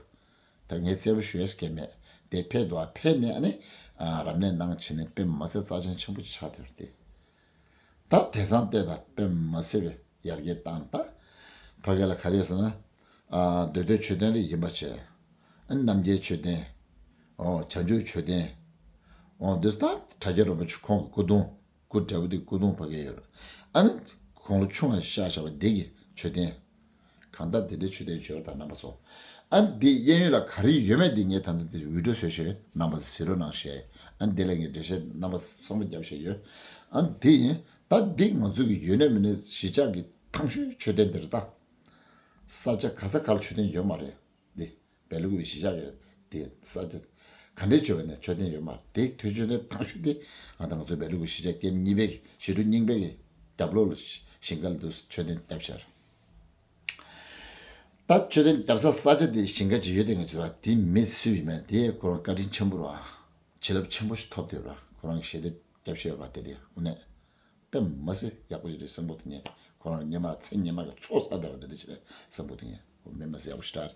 ད་ངས་གསལ་པོ་ཞུ་ཡས་སྐད་མེད་དེ་ཕེབས་འདུག་ཨ་ཕེབས་ནས་ཨ་ནི་ཨ་རབ་གནས་གནང་བྱས་ནས་དཔེ་མ་སྲིད་རྩ་ཆེན་ཆེན་པོ་ཅིག་ཆགས་བསྡད་པ་དེ་ད་དེང་སང་བལྟས་ད་དཔེ་མ་སྲིད་པའི་ཡར་རྒྱས་བཏང་ད་ཕ་གི་ལ་ག་རེ་ཡོད་ཟེར་ན་ཨ་མདོ་སྟོད་མཆོད་རྟེན་དེ་ཡིན་པ་བྱས་ཨ་ནི་རྣམ་རྒྱལ་མཆོད་རྟེན་ཨོ་བྱང་ཆུབ་མཆོད་རྟེན་ཨོ་འདི་ད་དྲ་རྒྱ་རིན་པོ་ཆེ་ཁོང་གི་སྐུ་གདུང་སྐུ་འདྲ་བོ་དེ་སྐུ་གདུང་ཕ་གི་ཡོད། ཨ་ནི་དགུང་ལོ་ཆུང་བ་ཤག་ཤག་པ་འདི་གི་མཆོད་རྟེན། གང་ལྟར་འདི་འདྲའི་མཆོད་རྟེན་བྱོས་དང་རྣམ་པ་ཚོ། ཨ་ནི་འདི་གཡས་གཡོན་ལ་ག་རེ་ཡོད་མེད་འདི་ངས་ད་ལྟ་འདི་བི་ཌིའོ་བཟོས་ཤེས་རྣམ་པ་ཚོ་གཟིགས་རོགས་གནང་ཞེས། ཨ་ནི་འདི་ལ་ངས་འགྲེལ་བཤད་རྣམ་པ་ཚང་མ་བརྒྱབ་བཞག་ཡོད། ཨ་ནི་འདི་ཡིན་ད་འདི་ང་ཚོ་གི་ཡོད་ནས་མེད་ནས་གཞིས་ཆགས་ཀྱི་ཐང་ཤོས་མཆོད་རྟེན་འདི་རེད་ད། ས་ཆ་ག་ས་ག་ལ་མཆོད་རྟེན་ཡོད་མ་རེད། འདི་བལ་ལུག་གི་གཞིས་ཆགས་ཀྱི་དེ་ས་ཆ་ག་འདྲའི་བྱོས་པ་ནས་མཆོད་རྟེན་ཡོད་མ་རེད། དེ་མཐོ་མཆོད་རྟེན་ཐང་ཤོས་དེ་ང་དང་ང་ཚོ་བལ་ལུག་གི་གཞིས་ཆགས་ཀེམ་གཉིས་པའི་གི་ཞི་ཁྲོ་རྙིང་པའི་གི་རྒྱབ་ལོགས་ལ་ཞིང་ཁ་ལ་དུ་མཆོད་རྟེན་བརྒྱབ་ཤར། ད་མཆོད་རྟེན་བརྒྱབ་ས་ས་ཆ་དེ་ཞིང་ཁ་ཅིག་ཡོད་དེ་ང་ཚོ་ལ་དེ་མི་སུ་ཡིན་མིན་དེ་ཁོ་རང་བཀའ་དྲིན་ཆེན་པོ་རེད་བ། བྱིན་རླབས་ཆེན་པོ་ཞིག་ཐོབ་བསྡད་པ་རེད། ཁོ་རང་གི་ཞལ་འདེབས་བརྒྱབ་ཤོར་བ་དེ་རེད། དངོས་གནས་དཔེ་མ་སྲིད་ཡག་པོ་ཞིག་རེད་བསམ་པོ་དེ་ངས་ཁོ་རང་སྔོན་མ་ཚེ་སྔོན་མ་གི་ཚོགས་བསགས་བསྡད་པ་དེ་འདྲ་ཞིག་རེད་བསམ་པོ་དེ་ངས་ཁོ་མི་མ་སྲིད་ཡག་པོ་ཞིག་རེད།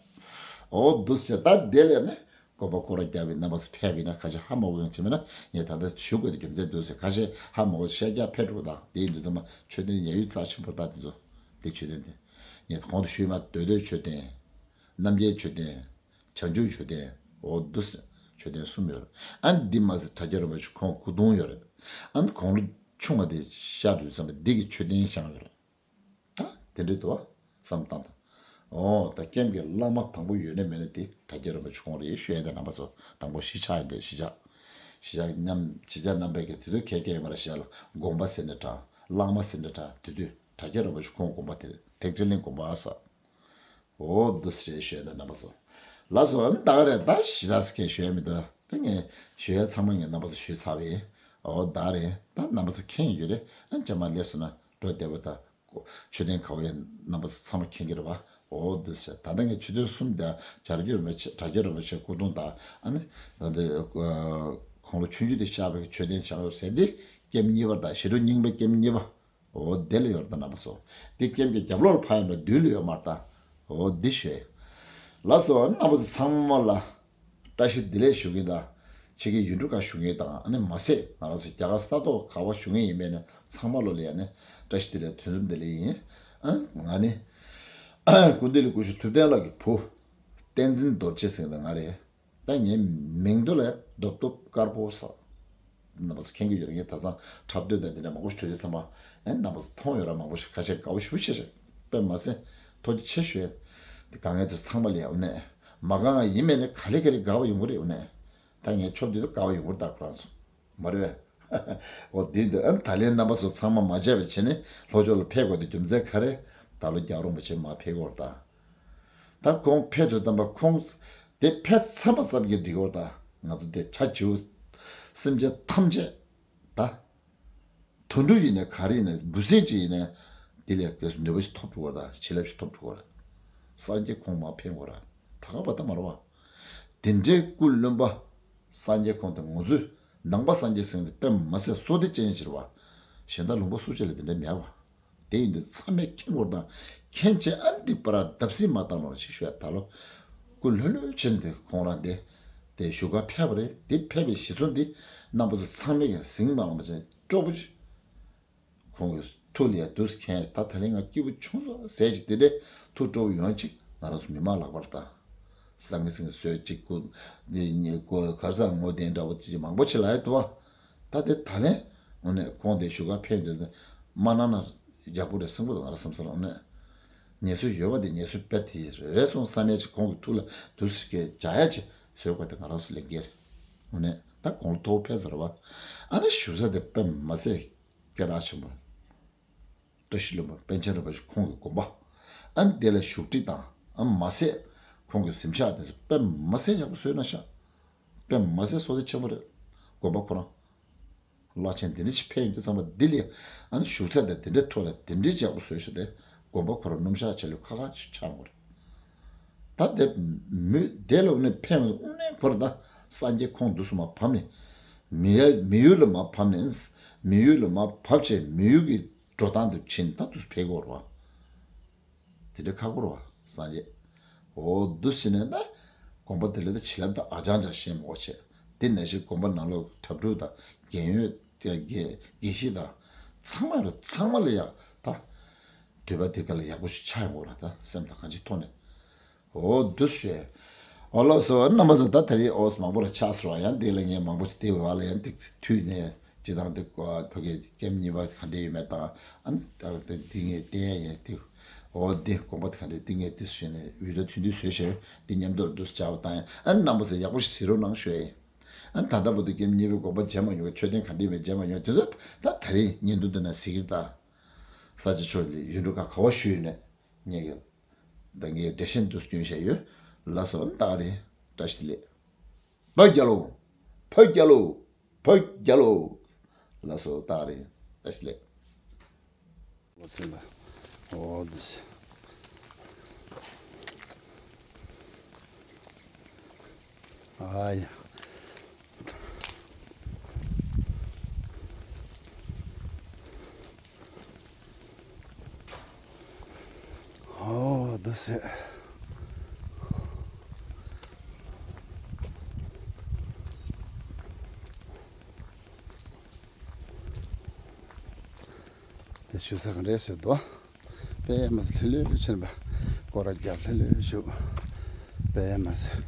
འོ་འདུག་སེ་ད་དེ་ལས་ནི་དགོན་པ་སྐོར་ར་རྒྱག་པའི་རྣམ་པ་ཚོ་ཕེབས་པ་ཡིན་ན་ཁ་ཤས་ཧ་མ་གོ་མཁན་བྱས་པ་ན་ངས་ད་ལྟ་ཞུ་དགོས་དེ་རྒྱུ་མཚན་འདུག་ཟེར། ཁ་ཤས་ཧ་མ་གོ་ཤར་རྒྱག་ཕེབས་འགྲོ་དང་དེ་ཡིན་དུས་ཚང་མ་མཆོད་རྟེན་ཡ་ཡུལ་རྩ་ཆེན་པོ་ད་དེ་ཚོ་དེ་མཆོད་རྟེན་དེ་ངས་གོང་དུ་ཞུས་མ་མདོ་སྟོད་མཆོད་རྟེན། རྣམ་རྒྱལ་མཆོད་རྟེན། བྱང་ཆུབ་མཆོད་རྟེན། འོ་འདུག་སེ་མཆོད་རྟེན་གསུམ་ཡོད་རེད། ཨ་ནི་འདི་མ་ཟད་དྲ་རྒྱ་རིན་པོ་ཆེ་ཁོང་སྐུ་གདུང་ཡོད་རེད། ཨ་ནི་དགུང་ལོ་ཆུང་བ་དེ་ཤར་དུས་ཙམ་པ་འདི་གི་མཆོད་རྟེན་བཞེངས་ཡོད་རེད། ད་དེ་འདྲ་འདུག་བ་བསམ་བཏང་དང་། འོ་ད་ཀེམ་གྱི་བླ་མ་དང་པོ་ཡོད་ན་མེད་ན་དེ་དྲ་རྒྱ་རིན་པོ་ཆེ་ཁོང་རེད་ཞུ་ཡ་དེ་རྣམ་པ་ཚོ་དང་པོ་གཞིས་ཆགས་ཡིན་དུས་གཞིས་ཆགས། གཞིས་ཆགས་མཉམ་གཞིས་ཆགས་རྣམ་པས་ཀྱི་དེ་དུས་ཁས་ཁས་ཡོད་མ་རེད་གཞིས་ཆགས་ལ་དགོན་པ་ཟེར་ནས་གྲགས་བླ་མ་ཟེར་ནས་གྲགས་དེ་དུས་དྲ་རྒྱ་རིན་པོ་ཆེ་ཁོང་དགོན་པ་དེ་རེད་ཐེག་ཆེན་གླིང་དགོན་པ་ཨ་ས། འོ་འདུག་སེ་རེད་ཞུ་ཡ་ད་རྣམ་པ་ཚོ། ལགས་སོ་ཨ་ནི་ད་ག་རེད་ད་ཞེ་དྲག་སེ་ཁས་ཞུ་ཡ་མི་འདུག་ད་ངས་ཞུ་ཡ་ཚང་མ་ངས་རྣམ་པ་ཚོ་ཞུས་ཚར་བས། འོ་ད་ག་རེད་ད་རྣམ་པ་ཚོ་མཁྱེན་ཡོད་རེད། ཨ་རྗེས་མ་སླེབས་སོང་ན་འགྲོ་བདེ་པོ་ད་མཆོད་རྟེན་ག་བ་ཡིན་རྣམ་པ་ཚོ་ཚང་མ་མཁྱེན་གྱི་རེད་བ། འོ་འདུག་སེ་ད་ལྟ་ངས་མཆོད་རྟེན་གསུམ་དང་བྱ་རྒྱུ་རིན་པོ་ཆེ་དྲ་རྒྱ་རིན་པོ་ཆེ་སྐུ་གདུང་དང་ཨ་ནི་ད་ལྟ་ཁོང་ལོ་ཆུང་ཆུང་དེ་ཤར་བའི་མཆོད་རྟེན་བཞེངས་ཡོད་ཟེར་འདི་ཀེམ་གཉིས་པ་དང་ཞི་ཁྲོ་རྙིང་པའི་ཀེམ་གཉིས་པ། འོ་དེ་ལ་ཡོད་རེད་ད་རྣམ་པ་ཚོ། དེ་ཀེམ་གྱི་རྒྱབ་ལོགས་ལ་ཕར་ཡིན་པ་མདུན་ལ་ཡོད་མ་རེད་ད། འོ་འདི་ཞོལ། ལགས་སོ་རྣམ་པ་ཚོ་ཚང་མ་ལ་བཀྲ་ཤིས་བདེ་ལེགས་ཞུ་མཁན་དང་ཕྱི་རྒྱལ་ཡུལ་གྲུ་ཁག་བཞུགས་མཁན་དང་ཨ་ནི་མ་ཟད་ང་རང་ཚོ་རྒྱ་གར་ས་ཐོག་ག་བ་བཞུགས་མཁན་ཡིན་པས་ན་ཚང་མ་ལོ་ལ་ཡ་ནི་བཀྲ་ཤིས་བདེ་ལེགས་དོན་གསུམ་བདེ་ལེགས་ཡིན། ཨ་ང་ནི་སྐུ་མདུན་ལ་སྐུ་ཞབས་ཐུབ་བསྟན་ལགས་ཀྱི་བུ་བསྟན་འཛིན་རྡོ་རྗེ་ཟེར་མཁན་ང་རེད། ད་ངའི་མིང་ཐོག་ལ་རྡོབ་རྡོབ་དཀར་པོ་ཟེར། རྣམ་པ་ཚོ་མཁྱེན་གྱི་ཡོད་རེད། ངས་ད་ཚང་འཁྲབ་སྟོན་དང་འདི་འདྲ་མང་པོ་ཞིག་བྱས་ཚང་མ་ཨེ་རྣམ་པ་ཚོ་མཐོང་ཡོད་ར་མང་པོ་ཞིག་ཁ་ཤས་དགའ་པོ་ཞེ་པོ་ཅིག་རེད། དཔེ་མ་སྲིད་ཐུགས་རྗེ་ཆེ་ཞུ་ཡ། འདི་དཀའ་ངལ་དེ་ཚང་མ་ལ་ཡ་འོ་ནས་མ་དགའ་ང་ཡིན་མེད་ནས་ག་ལེ་ག་ལེ་དགའ་བ་ཡོང་གི་རེད། འོ་ནས་ད་ངས་ཆོབ་འདི་ཚོ་དགའ་བ་ཡོང་གི་རེད་ད་ཁོ་རང་ཚོ་མ་རེད་པས། འོ་འདི་འདི་ཨ་ད་ལན་རྣམ་པ་ཚོ་ཚང་མ་མ་བརྗེད་པ་བྱས་ནས་ལྷོ་ཕྱོགས་ལ་ཕེབས་དགོས་དེ་རྒྱུ་མཚན་ག་རེ། ད་ལོ་རྒྱལ་བ་རིན་པོ་ཆེ་མར་ཕེབས་ཀྱི་ཡོད་རེད་ད། ད་ཁོང་ཕེབས་དུས་ཙམ་པ་ཁོང་དེ་ཕེབས་ཚར་བ་ཙམ་གྱིས་འགྲིག་གི་རེད་ད། ང་ཚོ་དེ་བྱ་བྱིའུ་སེམས་ཅན་ཐམས་ཅད་ད་དུད་འགྲོ་ཡིན་ནའི་ག་རེ་ཡིན་ནའི་འབུ་སྲིན་ཅིག་ཡིན་ནའི་དེ་ལས་དེ་ནུས་པ་ཞིག་ཐོབ་འགྲོ་གི་རེད་ད། བྱིན་རླབས་ཞིག་ཐོབ་འགྲོ་གི་རེད། སངས་རྒྱས་ཁོང་མར་ཕེབས་དགོས་རེད། ད་ག་བ་ད་མ་རེད་བ། དེ་འདྲའི་སྐུ་རློན་པ་སངས་རྒྱས་ཁོང་དང་ང་ཚོའི་ནང་པ་སངས་རྒྱས་ཟེར་མཁན་དེ་དཔེ་མ་སྲིད་བསོད་བདེ་ཅན་ཞིག་རེད་བ། གཞན་དག་ལུང་པ་སུ་གཅིག་ལ་དེ་འདྲ་མེད་བ། དེ་ཡིན་དུས་ཚང་མས་མཁྱེན་དགོས་དང་མཁྱེན་བྱས་ཨ་འདི་པར་བརྡབ་གསིག་མ་བཏང་ནོར་ཞེས་ཞུ་ཡ་ད་ལོ། སྐུ་ལྷོད་ལྷོད་ཕྱིན་ཏེ་ཁོང་རང་དེ་དེ་བཞུགས་སྒར་ཕེབས་པ་རེད། དེ་ཕེབས་པའི་གཞི་བཟུང་འདི་རྣམ་པ་ཚོ་ཚང་མས་ཀྱང་གཟིགས་མ་ལངས་པ་བྱས་སྤྲོ་པོ་ཅིག་ཁོང་གི་ཐུགས་ལ་ཡ་འདུག་སེ་མཁྱེན་ད་ད་ལན་ང་སྐྱིད་པོ་བྱུང་སོང་ཟེར་གྱི་དེ་འདྲའི་ཐུགས་སྤྲོ་པོ་ཡོང་ཅིག་ང་རང་ཚོ་མི་མང་ལག་པར་བཏང་། སང་ངེ་སང་ངེ་བཟོས་ཅིག་སྐུ་འདི་གཉིས་སྐུ་གར་ས་ངོ་བསྟན་འདྲ་བོ་དེ་ཅིག་མང་པོ་ཅིག་ལ་ཡ་འདུག་བ། ད་དེ་ད་ལན་དངོས་གནས་ཁོང་དེ་བཞུགས་སྒར་ཕེབས་འདོད་ན་མ་གནང་ན་ཡག་པོ་རེད་བསམ་གི་འདུག་ང་རང་བསམ་བསམ་དངོས་གནས་ངལ་གསོ་ཡོད་པ་དེ་ངལ་གསོ་དཔེ་དེ་རེད་སོང་བསམ་ཡ་ཅིག་ཁོང་གི་ཐུགས་ལ་འདུག་སེ་བྱ་ཡ་ཅིག་བཟོས་པ་དེ་ང་རང་ཚོ་ལས་འགན་རེད། དངོས་གནས་ད་དགུང་ལོ་མཐོ་པོ་ཕེབས་ཚར་བ། ཨ་ནི་བཞུགས་ས་དེ་དཔེ་མ་སྲིད་སྐད་གྲགས་ཆེན་པོ། བཀྲ་ཤིས་ལྷུན་པོ་པཎ་ཆེན་རིན་པོ་ཆེ་ཁོང་གི་དགོན་པ། ཨ་ནི་དེ་ལ་བཞུགས་ཁྲི་དང་ཨ་མ་ཟད་ ཁོང་གི་གཟིམ་ཤག་དེ་ཚོ་དཔེ་མ་སྲིད་ཡག་པོ་བཟོས་ན་ཤག་དཔེ་མ་སྲིད་བསོད་བདེ་ཆེན་པོ་རེད། དགོན་པ་ཁོ་རང་། བླ་ཆེན་དེ་འདྲ་ཞིག་ཕེབས་ཡོང་དུས་ཙམ་པ་འདི་ལ་ཨ་ནི་བཞུགས་ས་དང་དེ་འདྲའི་ཐོག་ལ་དེ་འདྲའི་ལྗགས་པོ་བཟོས་ཤག་དེ་དགོན་པ་ཁོ་རང་སྣུམ་ཞག་ཆེ་ལོས་ཁ་ཁ་ཅིག་ཆགས་ཡོང་གི་རེད། ད་དེ་མོས་དེ་ལ་དངོས་གནས་ཕན་ཡོན་དངོས་གནས་ཁོ་རང་ད་སངས་རྒྱས་ཁོང་འདུག་སེ་མར་བབས་ནས་མི་ཡ་མི་ཡུལ་ལ་མར་བབས་ནས་མི་ཡུལ་ལ་མར་བབས་བྱས་མི་ཡུལ་གྱི་འགྲོ་སྟངས་དེ་ཕྱིན་ད་དུས་ཕེབས་དགོས་རེད་བ། དེ་འདྲ་ཁག་པོ་རེད་བ་སངས་རྒྱས། འོ་འདུག་སེ་བྱས་ནས་ད་དགོན་པ་དེ་ལ་ད་བྱིན་རླབས་ད་ཨ་ཅང་ཅང་བཞེས་མི་དགོས་བྱས། དེ་ནང་བཞིན་དགོན་པ་ནང་ལོགས་གྲྭ་ཕྲུག་དང་རྒན་ཡོལ་དེ་དགེ་དགེ་བཤེས་དང་ཚང་མ་རེད་ཚང་མ་ལ་ཡག་ད། འདོད་པ་དེ་ག་ལ་ཡག་པོ་ཞིག་ཆགས་ཡོང་གི་རེད་ད་སེམས་དང་གང་ཅིའི་ཐོག་ནས། འོ་འདུག་སེ་བྱས། འོ་ལགས་སོ་རྣམ་པ་ཚོ་ད་དེ་རིང་འོ་མང་པོ་ར་ཆགས་སོང་བ་ཡང་འདི་ལ་ངས་མང་པོ་ཞིག་དེ་བ་ལ་ཡང་འདི་མཐུད་ནས་སྤྱི་བཏང་འདི་ཕ་གི་ཀེམ་གཉིས་པ་ག་འདྲ་ཡོད་མེད་དང་ཨ་ནི་ད་འདི་ངས་བསྟན་ཡ་ཡིན་འདི། འོ་འདི་དགོངས་པ་ག་འདྲ་འདི་ངས་འདི་བཟོས་ནས་བི་ཌི་ཡོ་ཐུང་ཐུང་བཟོས་བྱས་འདི་མཉམ་དུ་འདུག་སེ་བྱ་བ་དང་ཨ་ནི་རྣམ་པ་ཚོ་ཡག་པོ་ཞིག་གཟིགས་རོགས་གནང་ཞུ་ཡ་ཡིན། ཨ་ནི་ད་ལྟ་བར་དུ་ཀེམ་གཉིས་པའི་དགོངས་པ་མཇལ་མ་མྱོང་བའི་མཆོད་རྟེན་ག་འདྲ་ཡོད་མེད་མཇལ་མ་མྱོང་དེ་ཚོ་ད་དེ་རིང་བརྙན་ཐུང་འདི་ནང་གཟིགས་ཀྱི་རེད་ད། ས་སྐྱ་ཕྱོགས་ལ་ཡུལ་གྲུ་ཁག་ག་བ་ཞུས་ནས་ངས་ཀྱི་ད་ངས་འགྲེལ་བཤད་འདུག་སྐྱོན་བཤད་ཡོད། ལགས་སོ་ད་ག་རེད། བཀྲ་ཤིས་བདེ་ལེགས། བོད་རྒྱལ་ལོ། བོད་རྒྱལ་ལོ། བོད་རྒྱལ་ལོ། ལགས་སོ་ད་ག་རེད། བཀྲ་ཤིས་བདེ་ལེགས། ལོ་ཚོད་ལ། འོ་འདི་ཤི། ཨ་ཡ། ཨོ་འདི་ཟེར། དེ་ཆུ་ས་ག་འདྲས་ཟེར་དོ། དཔེ་མ་སྲིད་ལྷོད་ལྷོད་ཕྱིན་པ། སྐོར་ར་རྒྱབ་ལྷོད་ལྷོད་བཞུགས། དཔེ་མ་སྲིད་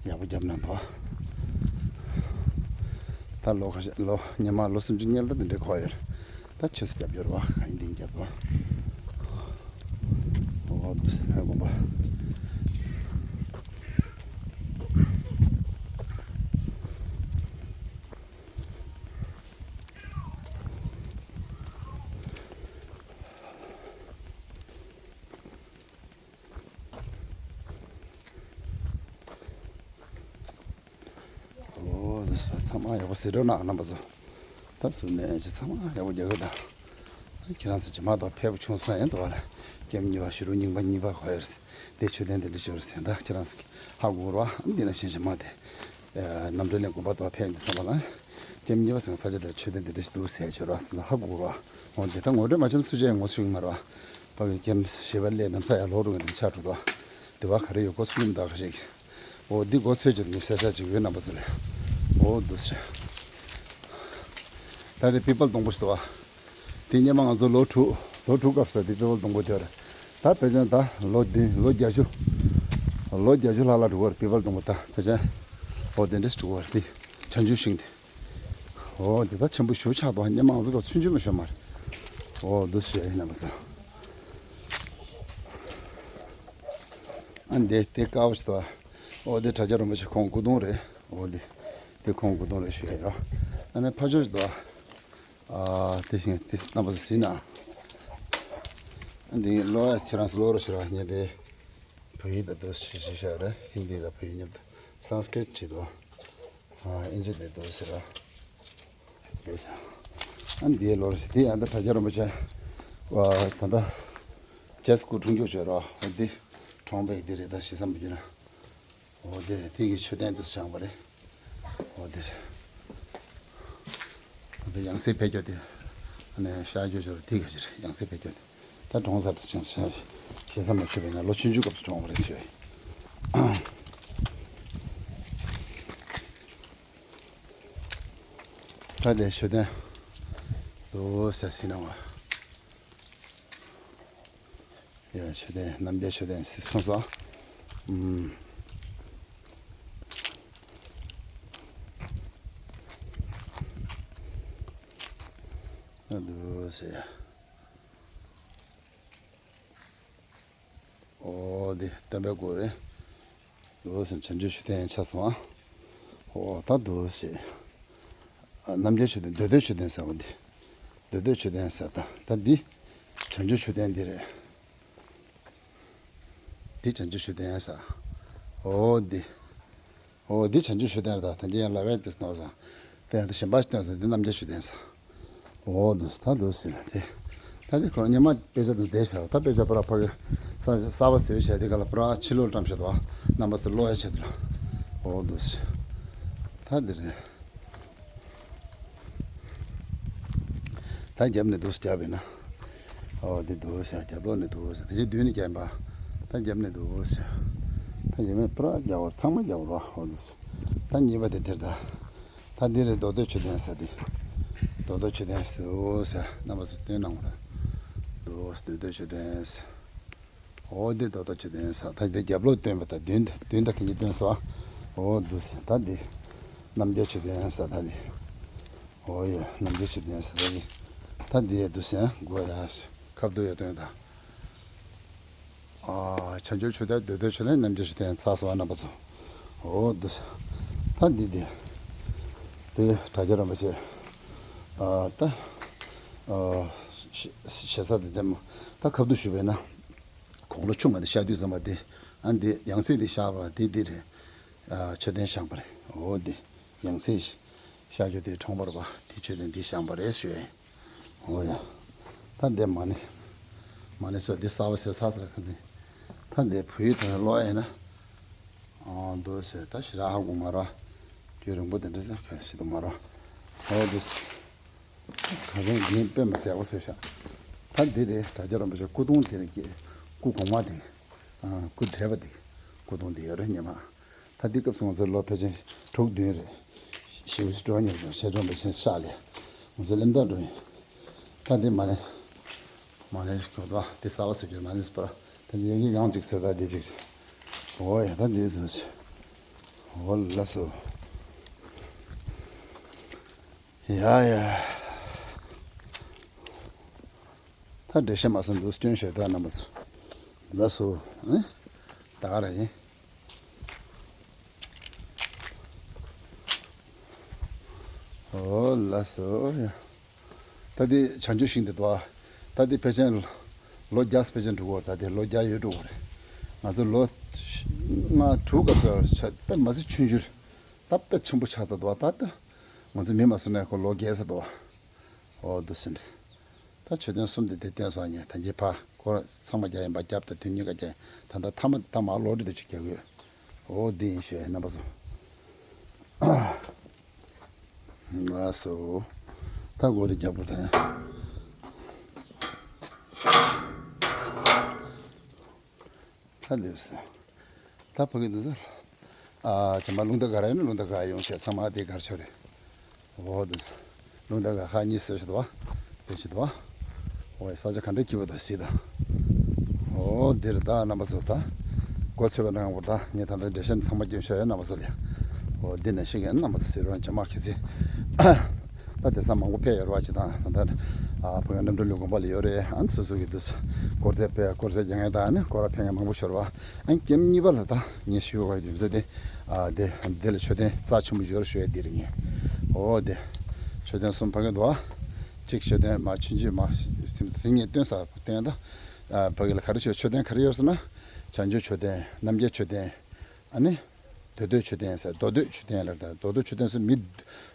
ཡག་པོ་རྒྱབ་གནང་འདུག་ད་ལོ་ཁ་ཤས་ལོ་སྔོན་མ་ལོ་སུམ་ཅུ་སྔོན་ལ་ད་འདི་འདྲ་གོ་ཡོད་རེད། ད་ཆུ་ཚོད་རྒྱབ་ཡོད་རེད་བ། ག་ཡིན་འདི་རྒྱབ་བ། འོ་དེ་ནས་དགོན་པ། འོ་ཚང་མ་ཡག་པོ་གཟིགས་རོགས་གནང་རྣམ་པ་ཚོ། ད་གཟུགས་ནས་ཅི་ཚང་མ་ཡག་པོ་རྒྱག་གི་དང་། ཁྱེད་རང་ཚོ་ཇི་མ་གཏོགས་ཕེབས་བྱུང་སོང་ཡིན་འདུག་བ་ལ། ཀེམ་གཉིས་པ་ཕྱི་དྲོ་རྙིང་པ་གཉིས་པ་གོ་ཡོད་རེད། དེ་མཆོད་རྟེན་དེ་འདྲ་ཞིག་རེད་ཟེར་ད་ཁྱེད་རང་ཚོ་ཧ་གོ་རོགས་འདི་ན་ཤེས་ཤེས་མ་དེ། རྣམ་གྲོལ་ནས་དགོན་པ་དུ་ཕེབས་ནས་བསམ་པ་ལ། ཀེམ་གཉིས་པ་ཟེར་ས་ཆ་དེར་མཆོད་རྟེན་དེ་འདྲ་ཞིག་འདུག་ཟེར་བྱོས་རོགས་ཟེར་ན་ཧ་གོ་རོགས། འོ་དེ་ད་ངོ་སྤྲོད་མ་བྱུང་ཚུལ་ཅན་ངོ་ཤེས་ཀྱི་མ་རེད་བ། ཕ་གི་ཀེམ་བཞི་པ་སླེབས་ནམ་ས་ཡར་ལོག་འགྲོ་གི་འདུག་ཆགས་འགྲོ་འདུག་དེ་བ་ག་རེ་ཡོད་གོ་ཚུལ་མི་འདུག་ཁ་ཤས་ཀྱིས། འོ་འདི་གོ་ཚོད་ཅིག་ནི་ས་ཆ་ཅིག་ཡོད་རྣམ་པ་ཚོ་ལས། འོ་འདུག་ཟེར། ད་དེ་པི་པལ་སྡོང་པོ་ཞིག་འདུག་བ། དེ་སྔོན་མ་ང་ཚོ་ལོ་དྲུག་ལོ་དྲུག་སྐབས་སུ་དེ་པི་པལ་སྡོང་པོ་དེ་རེད། ད་ཕལ་ཆེར་ད་ལོ་བདུན་ལོ་བརྒྱད་ཅུ། ལོ་བརྒྱད་ཅུ་ལྷག་ལྷག་འགྲོ་གི་རེད་པི་པལ་སྡོང་པོ་ད་ཕལ་ཆེར། འོ་དེ་འདྲ་ཞིག་འགྲོ་གི་རེད་དེ། བྱང་ཆུབ་ཤིང་དེ། འོ་དེ་ད་ཆེན་པོ་ཞེ་པོ་ཆགས་འདུག་སྔོན་མ་ང་ཚོ་སྐབས་ཆུང་ཆུང་མ་ཤོར་མ་རེད། འོ་འདུག་ཟེར་ཡིན་ན་མ་ཟ། ཨ་འདི་དེ་དཀར་པོ་ཞིག་འདུག་འོ་དེ་གྲྭ་རྒྱ་རིན་པོ་ཆེ་ཁོང་སྐུ་གདུང་རེད། འོ་དེ། དེ་ཁོང་སྐུ་གདུང་རེད་ཞུ་ཡ་ཡོད། ཨ་ནི་ཕ་ཆོས་ཤིག་འདུག་ཨ་དེ་བཞིན་དེ་རྣམ་པ་ཚོ་གཟིགས་ན། འདི་ཀློག་ཡ་ཁྱེད་རང་ཚོ་ཀློག་རོགས་བྱེད་རོགས། ངས་དེ་བོད་ཡིག་དང་དུ་ཞིག་ཞིག་བཤད་རེད། ཧིན་དི་དང་བོད་ཡིག་མཉམ་དུ་སཾ་སྐྲྀཏ་བྲིས་འདུག་ཨ་ཨིན་ཇི་དེ་འདུག་ཟེར་ར། འདུག་ཟེར། ཨ་འདི་ཀློག་རོགས་བྱེད། དེ་ཡང་ད་གྲྭ་རྒྱ་རིན་པོ་ཆེ་བ་ད་ལྟ་རྒྱ་སྐུ་འཁྲུངས་རྒྱུ་བྱོས་རོགས། འདི་གྲོང་པའི་འདི་རེད། ད་ཞེ་ས་མི་འགྱུར་ན། འོ་དེ་རེད། དེ་གི་མཆོད་རྟེན་དུ་བཞེངས་པ་རེད། འོ་དེ་རེད། ད་ཡང་སྲིད་ཕེབས་རྒྱུ་དེ། ཨ་ནི་ཤར་རྒྱུ་ཞོར་དེ་ག་ཅིག་རེད། ཡང་སྲིད་ཕེབས་རྒྱུ་དེ། ད་གྲོངས་ཚར་དུ་ཅང་ཤེས་ས་མ་ཆོད་པས་ན་ལོ་ཆུང་ཆུང་སྐབས་སུ་གྲོངས་པ་རེད་ཟེར། ད་དེ་མཆོད་རྟེན་དུ་ཟེར་ཟིན་ན་བ། ཡ་མཆོད་རྟེན་རྣམ་རྒྱལ་མཆོད་རྟེན་ཟེར་སོང་ཙང་། ཨུམ། ཨ་འདུག་ཟེར། ཨོ་འདི་སྟོན་པའི་སྐུ་རེད། འདུག་ཟེར་བྱང་ཆུབ་མཆོད་རྟེན་ཆགས་སོང་ཨ། ཨོ་ད་འདུག་ཟེར། རྣམ་རྒྱལ་མཆོད་རྟེན་འདོད་འདོད་མཆོད་རྟེན་ཟེར་བ་འདི། འདོད་འདོད་མཆོད་རྟེན་ཟེར་ད་ད་འདི། བྱང་ཆུབ་མཆོད་རྟེན་འདི་རེད། འདི་བྱང་ཆུབ་མཆོད་རྟེན་ཟེར། འོ་འདི། འོ་འདི་བྱང་ཆུབ་མཆོད་རྟེན་རེད། ད་ད་གིན་ཡང་ལབ་ཡས་དེ་སྣོག་ས། དེ་ཡང་ད་གཞན་པ་ཞིག་སྟོན་ས་འདི་རྣམ་རྒྱལ་མཆོད་རྟེན་ས། འོ་འདུག་ད་འདུག་ཟེར་ན་དེ། ད་དེ་ཁོ་ཉི་མ་དཔེ་ཆ་དུ་བསྡད་བཞག་ད་དཔེ་ཆ་པུ་ར་ཕ་གི་ས་གསར་པ་བཟོས་བྱས་དེ་ག་ལ་པུ་ར་ཕྱི་ལོགས་བཀྲམ་བཞག་འདུག་རྣམ་པ་ཚོ་ཀློག་ཡ་ཆེད་དུ་ལ། འོ་འདུག་ཟེར། ད་འདི་རེད། ད་རྒྱབ་ནས་འདུག་རྒྱབ་ཡིན་ན། ཨོ་འདི་འདུག་ཟེར། རྒྱབ་ལོགས་ནས་འདུག་ཟེར། དེ་རྗེས་མདུན་ནས་རྒྱབ་པ། ད་རྒྱབ་ནས་འདུག་ཟེར། ད་རྗེས་མའི་པུ་ར་རྒྱབ་པ་རེད། ཚང་མ་རྒྱབ་པ་རེད། ཨོ་འདུག་ཟེར། ད་གཉིས་པ་དེ་དེར་ད། ད་འདི་རེད། རྡོ་སྟོད་མཆོད་རྟེན་ཟེར་འདི། རྡོ་སྟོད་མཆོད་རྟེན་ཟེར་འོ་ཟེར། རྣམ་པ་ཚོ་སྟོན་གནང་བ་རེད། འདུག་ཟེར། རྡོ་སྟོད་མཆོད་རྟེན་ཟེར། འོ་འདི་རྡོ་སྟོད་མཆོད་རྟེན་ཟེར། ད་འདི་རྒྱབ་ལོགས་སྟོན་པ་ད་མདུན་མདུན་ད་དེ་གཉིས་སྟོན་སོང་། འོ་འདུག་ཟེར། ད་འདི་རྣམ་རྒྱལ་མཆོད་རྟེན་ཟེར། ད་འདི། འོ་ཡ་རྣམ་རྒྱལ་མཆོད་རྟེན་ཟེར། ད་འདི། ད་འདི་ཡ་འདུག་ཟེར། མགོ་ཡ་ཁ་བསྡུ་ཡ་སྟོན་ད། ཨ་བྱང་ཆུབ་མཆོད་རྟེན། རྡོ་སྟོད་མཆོད་རྟེན། རྣམ་རྒྱལ་མཆོད་རྟེན་ཚར་སོང་། རྣམ་པ་ཚོ། འོ་འདུག་ཟེར། ད་འདི་འདི། འདི་དྲ་རྒྱ་རིན་པོ་ཆེ། ཨ་ད། ཨ་ཞེ་ས་དེ་འདེམས། ད་ཁ་བསྡུ་ཞུས་པས་ན། དགུང་ལོ་ཆུང་བ་འདི་ཤར་དུས་ཙམ་པ་འདི། ཨ་འདི་ཡང་སྲིད་འདི་ཤར་བ་འདི་འདི་རེད། ཨ་མཆོད་རྟེན་བཞེངས་པ་རེད། འོ་འདི་ཡང་སྲིད་ཤར་རྒྱུ་དེ་གྲོངས་པ་རེད་པ། དེ་མཆོད་རྟེན་འདི་བཞེངས་པ་རེད་ཞུ་ཡ་ཡིན། འོ་ཡ། ད་འདི་མ་ཎི། མ་ཎི་སོགས་འདི་གསར་པ་བཟོས་ཚར་ཚར་ཁ་འཛིན། ད་འདི་བོད་ཡིག་ཐོག་ནས་ཀློག་ཡ་ཡིན་ན། ཨ་འདུག་ཟེར། ད་ཞེ་དྲག་ཧ་གོ་མ་རེད། རྒྱུན་རིང་པོ་དེ་འདྲ་ཟེར་ག་ཞིག་འདུག་མ་རེད། འོ་འདུག་ཟེར། ག་རེ་ཡིན་དཔེ་མ་གསལ་པོ་བཟོས་ཤག་ད་འདི་རེད། དྲ་རྒྱ་རིན་པོ་ཆེ་སྐུ་གདུང་དེ་རེད། ཀྱེ། སྐུ་གོང་མ་དེ། ཨ་སྐུ་བགྲེས་པ་དེ། སྐུ་གདུང་དེ་ཡོད་རེད་སྔོན་མ། ད་འདི་སྐབས་སུ་ང་ཚོ་ལོ་ཕལ་ཆེར་དྲུག་བདུན་རེད། ཞེ་པོ་ཅིག་འགྲོ་མྱོང་བྱུང་། ཆེ་མཐོང་པའི་ཆེན་ཤག་ལས། ང་ཚོ་གླེན་རྟགས་འགྲོ་ཡིན། ད་འདི་མ་ནས། མ་ནས་གོ་ད་འདི་གསར་པ་བཟོ་རྒྱུ་མ་ནས་པར། ད་འདི་ཡ་གི་གང་ཅིག་ཟེར། ད་འདི་ཅིག་འོ་ཡ་ད་འདི་ཚོ་ཅིག་འོ་ལགས་སོ། ཡ་ཡ། ད་འགྲེལ་བཤད་མ་སོང་འདུག་སྐྱོན་བཤད་ད་རྣམ་པ་ཚོ། ལགས་སོ། ཨེ། ད་ག་རེ་ཡིན། འོ་ལགས་སོ། ད་འདི་བྱང་ཆུབ་ཤིང་དེ་འདུག་ཨ། ད་འདི་ཕལ་ཆེར་ལོ་བརྒྱ་ཕལ་ཆེར་འགྲོ་གི་རེད། ད་འདི་ལོ་བརྒྱ་ཡོལ་འགྲོ་གི་རེད། ང་ཚོ་ལོ་ལྔ་དྲུག་སྐབས་སུ་ཆ་དཔེ་མ་སྲིད་ཆུང་ཆུང་རེད། ད་དཔེ་ཆེན་པོ་ཆགས་ཚར་འདུག་ཨ། ད་ད་ང་ཚོ་མི་མ་སུ་ནས་ཁོ་ལོ་རྒས་ཚར་འདུག་ཨ། འོ་འདུག་ཟེར་འདྲ། ད་མཆོད་རྟེན་གསུམ་དེ་དེ་བསྟན་སོང་། ཉེ་ད་གིན་ཕ་ཁོ་ཚང་མ་རྒྱག་ཡིན་པ། རྒྱབ་དང་མདུན་གཉིས་ཀ་རྒྱག་ད་ལྟ་ཐ་མ་ད་མར་ལོག་འགྲོ་དུས་ཅིག་རྒྱག་གི་ཡོད། འོ་འདི་ཡིན་ཞུ་ཡ་རྣམ་པ་ཚོ། ལགས་སོ། ད་སྒོ་དེ་རྒྱབ་དགོས་ད་ཡ། ད་སླེབས་སོང་། ད་ཕ་གི་འདུག་ས། ཨ་ཅེ་མ་རླུང་རྟ་ག་ར་ཡོད་ན་རླུང་རྟ་ག་ཡོང་བྱས་ཚང་མ་དེ་གར་ཆོ་རེད། འོ་འདུག་ས། རླུང་རྟ་ག་ཁ་གཉིས་བཟོས་ཤི་འདུག་བ། དེ་ཤི་འདུག་བ། འོ་ས་ཆ་ག་འདྲ་སྐྱིད་པོ་འདུག་ཟེར་ད། འོ་འདིར་ད་རྣམ་པ་ཚོ་ད། མགོ་ཚོས་པ་ནང་བོར་ད་ངས་ད་ལྟ་འགྲེལ་བཤད་ཚང་མ་སྐྱོན་ཤོར་ཡ་རྣམ་པ་ཚོ་ལ། འོ་འདི་ནས་ཤི་གན་རྣམ་པ་ཚོ་ཟེར་རོགས་ཅེ་མ་ཁི་ཚེ། ད་དེང་སང་མང་པོ་ཕེབས་ཡོད་རེད་བ། ཅི་དང་ད་ལྟ་ཨ་ཕ་གི་རྣམ་གྲོལ་ལུགས་དགོན་པ་ལ་ཡོད་རེད། ཨ་ནི་སོ་སོ་གི་འདུག་ས། དཀོར་རྫས་ཕེབས། དཀོར་རྫས་རྒྱག་མཁན་དང་ཨ་ནི་སྐོར་ར་ཕེབས་མཁན་མང་པོ་ཤོར་བ། ཨ་ནི་ཀེམ་གཉིས་པ་ལ་ད་ངས་ཞུ་བ་ཡིན་ཟེར་ཏེ། ཨ་དེ་དེ་ལ་མཆོད་རྟེན་རྩ་ཆེན་པོ་ཡོད་རེད་ཞུ་ཡ་འདི་རེད་ངས། འོ་དེ་མཆོད་རྟེན་གསུམ་ཕ་གི་འདུག་ཨ། གཅིག་མཆོད་རྟེན་མ་ཆུང་ཆུང་མ་དེ་ངས་སྟོན་ས་སྟོན་ད། ཨ་ཕ་གི་ལ་ག་རེ་མཆོད་མཆོད་རྟེན་ག་རེ་ཡོད་ཟེར་ན། བྱང་ཆུབ་མཆོད་རྟེན། རྣམ་རྒྱལ་མཆོད་རྟེན། ཨ་ནི། རྡོ་སྟོད་མཆོད་རྟེན་ཟེར། རྡོ་སྟོད་མཆོད་རྟེན་ལ་ད་རྡོ་སྟོད་མཆོད་རྟེན་ཟེར་མི་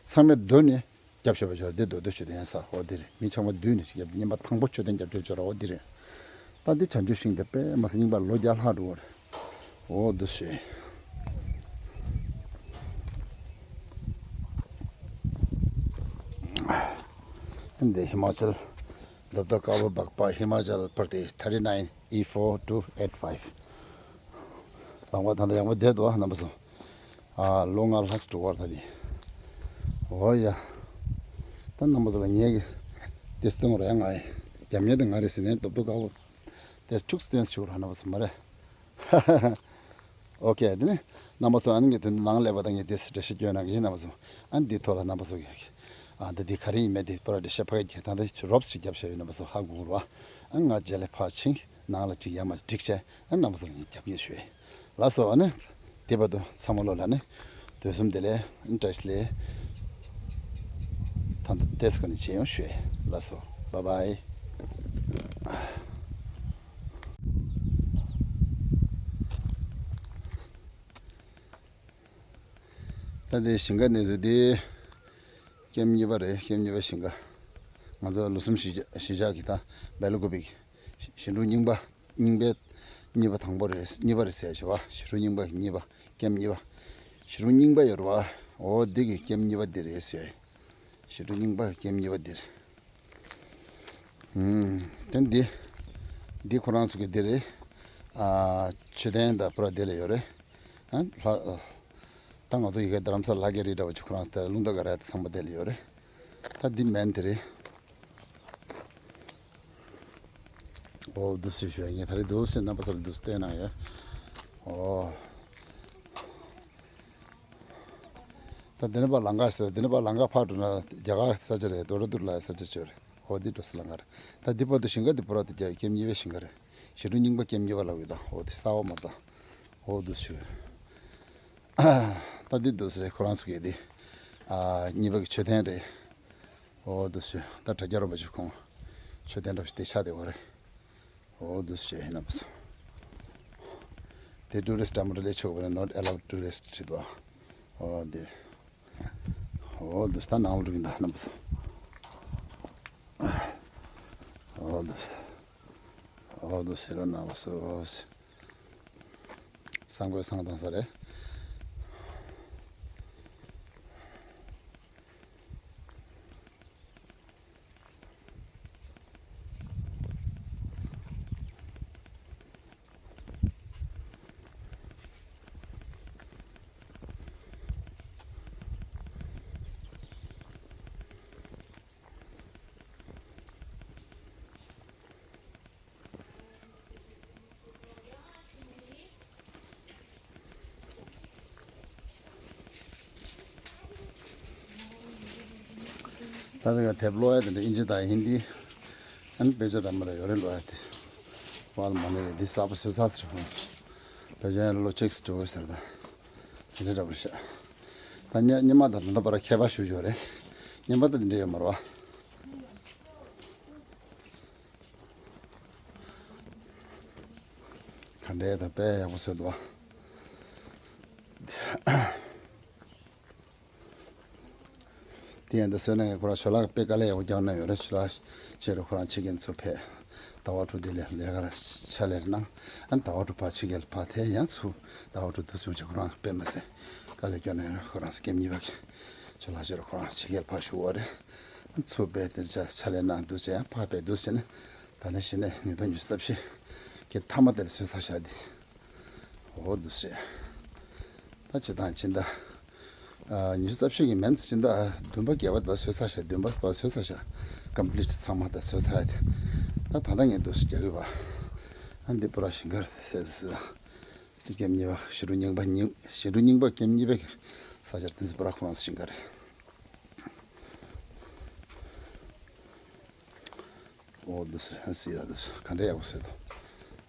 ཚང་མས་བསྡུས་ནས་རྒྱབ་ཤོར་བ་ཤོར་དེ་རྡོ་སྟོད་མཆོད་རྟེན་ས། འོ་འདི་རེད། མི་ཚང་མ་བསྡུས་ནས་ཅིག་རྒྱབ་བརྙན་པར་དང་པོ་མཆོད་རྟེན་རྒྱབ་སྐྱོར་ཤོར་བ་འོ་འདི་རེད། ད་འདི་བྱང་ཆུབ་ཤིང་དེ་དཔེ་མ་སྲིད་རྙིང་པ་ལོ་བརྒྱ་ལྷག་འགྲོ་བ་རེད། འོ་འདུག་སེ། འདི་ཧི་མ་ཅལ། རྡོ་སྟོད་དཀར་པོ་སྦག་སྦག་ཧི་མ་ཅལ་པར་དེ་ཤི་ཐར་ཊི་ནའིན་ཨི་ཕོར་ཊུ་ཨེཊ་ཕའིབ། ལག་པ་ད་ལྟ་ཡག་པོ་བསྡད་འདུག་རྣམ་པ་ཚོ། ཨ་ལོ་ལྔ་ལྷག་ཙམ་འགྲོ་བར་ད་དེ། འོ་ཡ། ད་རྣམ་པ་ཚོ་ལ་ངས་ཀྱི་དེ་སྟོན་ར་ང་ཡི་རྒྱབ་གཉེར་དེ་ང་རེད་ཟེར་ནས་རྡོ་སྟོད་དཀར་པོ་དེ་ཁྱུག་སྟོན་ཞུ་ར་རྣམ་པ་ཚོ་མ་རེད། ཨོ་ཁེ། དེ་ནས་རྣམ་པ་ཚོ་ཨ་ནི་ངས་དོན་ནང་སླེབས་པ་དང་ངས་དེ་འགྲེལ་བཤད་སྐྱོན་གནང་གི་ཡིན། རྣམ་པ་ཚོ་ཨ་ནི་འདི་ཐོག་ལ་རྣམ་པ་ཚོ་གི་ཨ་འདི་འདི་ག་རེ་ཡིན་མེད་དེ་པོ་ར་འགྲེལ་བཤད་ཕ་གི་ད་ལྟ་རོབ་ཙམ་རྒྱབ་བྱས་ཡོད། རྣམ་པ་ཚོ་ཧ་གོ་གི་རེད་བ། ཨ་ང་རྗེས་ལ་ཕར་ཕྱིན་ནང་ལ་ཅིག་ཡར་མར་སྒྲིག་བྱས་ཨ་རྣམ་པ་ཚོ་ལ་ངས་རྒྱབ་གཉེར་ཞུ་ཡས། ལགས་སོ། ཨ་ནི་དེ་བར་དུ་ཚང་མ་ལོ་ལ་ནི་དུས་གསུམ་བདེ་ལེགས། བཀྲ་ཤིས་བདེ་ལེགས། ད་ལྟ་ཏེས་ཀོ་ནི་བྱེད་ཡོང་ཞུ་ཡས། ལགས་སོ། བཱའི་བཱའི། ད་དེ་ཞིང་ཁ་གནས་ཚུལ་དེ་ཀེམ་གཉིས་པ་རེད། ཀེམ་གཉིས་པ་ཞིང་ཁ། ང་ཚོ་ལོ་གསུམ་གཞིས་ཆགས་ཀྱི་ད་སྦེལ་ཀོབ་ཀྱི་ཞིང་འབྲོག་རྙིང་པ། རྙིང་པའི་གཉིས་པ་དང་པོ་རེད། གཉིས་པ་རེད་ཟེར་ཞུ་བ། ཞིང་འབྲོག་རྙིང་པ་གཉིས་པ། ཀེམ་གཉིས་པ། ཞིང་འབྲོག་རྙིང་པ་ཡོད་རེད་བ། འོ་འདི་གི་ཀེམ་གཉིས་པ་འདི་རེད་ཟེར། ཞིང་འབྲོག་རྙིང་པ་གི་ཀེམ་གཉིས་པ་འདི་རེད། ཨུམ། དེ་འདི། འདི་ཁོ་རང་ཚོ་གི་འདི་རེད། ཨ། མཆོད་རྟེན་དང་པུ་ར་འདི་ལ་ཡོད་རེད། ཨ། ལྷ། ད་ང་ཚོ་ཡི་གེ་རྡ་རམ་ས་ལ་ལྷ་གི་རི་འདྲ་བ་ཅིག་ཁོ་རང་ཚོ་དེ་ལ་རླུང་རྟ་ག་ར་དེ་ཚང་མ་དེ་ལ་ཡོད་རེད། ད་འདི་མེན་དེ་རེད། འོ་འདུག་སེ་ཞུ་ཡ་ངས་ད་རེས་འདུག་སེ་རྣམ་པ་ཚོ་ལ་འདུག་སེ་སྟོན་གནང་ཡོད། འོ། ད་འདི་ནས་ཕར་ལམ་ཁ་ཟེར། འདི་ནས་ཕར་ལམ་ཁ་ཕར་འགྲོ་ན་རྒྱ་གར་ས་ཆ་རེད། རྡོ་ར་དུར་ལ་ས་ཆ་ཅིག་ཡོད་རེད། འོ་འདི་འགྲོ་ས་ལམ་ཁ་རེད། ད་འདི་བར་དུ་ཞིང་ཁ་འདི་པུ་ར་དེ་རྒྱ་ཀེམ་གཉིས་པའི་ཞིང་ཁ་རེད། ཞིང་འབྲོག་རྙིང་པ་ཀེམ་གཉིས་པ་ལབ་ཡོད་ད། འོ་དེ་གསར་པ་མ་རེད་ད། འོ་འདུག་ཞུ། ད་འདི་འདུག་སེ་ཁོ་རང་ཚོ་གི་འདི། ཨ། གཉིས་པ་གི་མཆོད་རྟེན་རེད། འོ་འདུག་ཞུ། ད་དྲ་རྒྱ་རོམ་པ་ཞིག་ཁོང་མཆོད་རྟེན་འདྲ་པོ་ཞིག་དེ་ཆགས་བསྡད་ཡོད་རེད། འོ་འདུག་སེ་ཡིན་ན་མ་སོང་། དེ་ཊུ་རི་སི་ཊི་འདྲ་མོ་འདྲ་སླེབས་ཆོག་པ་རེད། Not allowed tourist བྲིས་འདུག་འོ་འདི། འོ་འདུག་སེ་ད་ནང་ལ་འགྲོ་གི་ཡིན་ད་རྣམ་པ་ཚོ། འོ་འདུག་སེ། འོ་འདུག་སེ་རོ་ནང་ལ་སོ་སེ། ས་འགོས་སང་བཏང་ས་རེད། ད་ལྟ་ང་དེབ་ཀློག་ཡ་དེ་འདྲ་ཨིན་ཇི་དང་ཧིན་དི། ཨ་ནི་དཔེ་ཆ་འདྲ་མི་འདྲ་ཡོད་རེད། ཀློག་ཡ་དེ་བལ་མ་ནི་རེད། འདི་གསར་པ་བཟོས་ཚར་ཟེར་ཁོང་། དཔེ་ཆ་ཡང་ལོ་གཅིག་ཙམ་འགྲོ་གི་ཟེར། ད་དེ་འདྲ་འདྲ་པོ་ཤག་ད་སྔོན་མ་དང་ད་ལྟ་བར་ཁྱད་པར་ཞེ་པོ་ཅིག་ཡོད་རེད། སྔོན་མ་དང་འདི་འདྲ་ཡོད་མ་རེད་བ། ག་འདྲ་ད་དཔེ་ཡག་པོ་བཟོས་འདུག་བ། དེ་ཡང་འདི་བཟོས་ན་ཁོ་རང་ཇོ་ལགས་དཔེ་དཀའ་ལས་ཡག་པོ་རྒྱག་གནང་ཡོད་རེད། ཇོ་ལགས་བྱས་རུ་ཁོ་རང་ཕྱི་རྒྱལ་ཚུར་ཕེབས། ཟླ་བ་དྲུག་དེ་ལས་ལས་ཀར་ཕྱག་ལས་གནང་། ཨ་ནི་ཟླ་བ་དྲུག་ཕར་ཕྱི་རྒྱལ་ཕར་ཐལ། ཡང་ཚུར་ཟླ་བ་དྲུག་དུ་བྱུང་བྱས་ཁོ་རང་དཔེ་མ་སྲིད་དཀའ་ལས་སྐྱོན་ནས་ཁོ་རང་སྐེམ་གཉིས་པ་གི་ཇོ་ལགས་བྱས་རུ་ཁོ་རང་ཕྱི་རྒྱལ་ཕར་བཞུགས་པ་རེད། ཨ་ནི་ཚུར་དཔེ་དེར་ཕྱག་ཕྱག་ལས་གནང་འདུག་བྱས་ཡང་ཕར་ཕེབས་འདུག་བྱས་ནས་ད་ནི་གཞི་ནས་ཉིས་སྟོང་ཉི་ཤུ་རྩ་བཞི་གི་མཐའ་མ་དེར་བཟོས་ཚར་བཞག་འདི། འོ་འདུག་སེ། ད་སྤྱིར་བཏང་སྤྱི་ཟླ། ཨ། ཉི་ཤུ་རྩ་བཞི་གི་མན་ཚེ་སྤྱི་ཟླ་བདུན་པ་བརྒྱད་པ་དེ་བཟོས་ཚར་ཤག་བདུན་པ་བཟོས་ཚར་ཤག་ཀམ་པི་ལིཊ་ཚང་མ་ད་བཟོས་ཚར་ཡ་དེ། ད་ད་ལྟ་ངས་འདུག་སེ་རྒྱག་གི་ཡོད་པ། ཨ་འདི་པུ་ར་ཞིང་ཁ་རེད་ཟེར་ཟེར། འདི་ཀེམ་གཉིས་པ། ཞིང་འབྲོག་རྙིང་པ་གཉིས། ཞིང་འབྲོག་རྙིང་པ་ཀེམ་གཉིས་པའི་ས་ཆར་དེ་ཚོ་པུ་ར་ཁོ་རང་ཚོ་ཞིང་ཁ་རེད། འོ་འདུག་སེ་ཧན་སི་ཡ་འདུག་སེ་ག་འདྲ་ཡག་པོ་བཟོས་འདུག་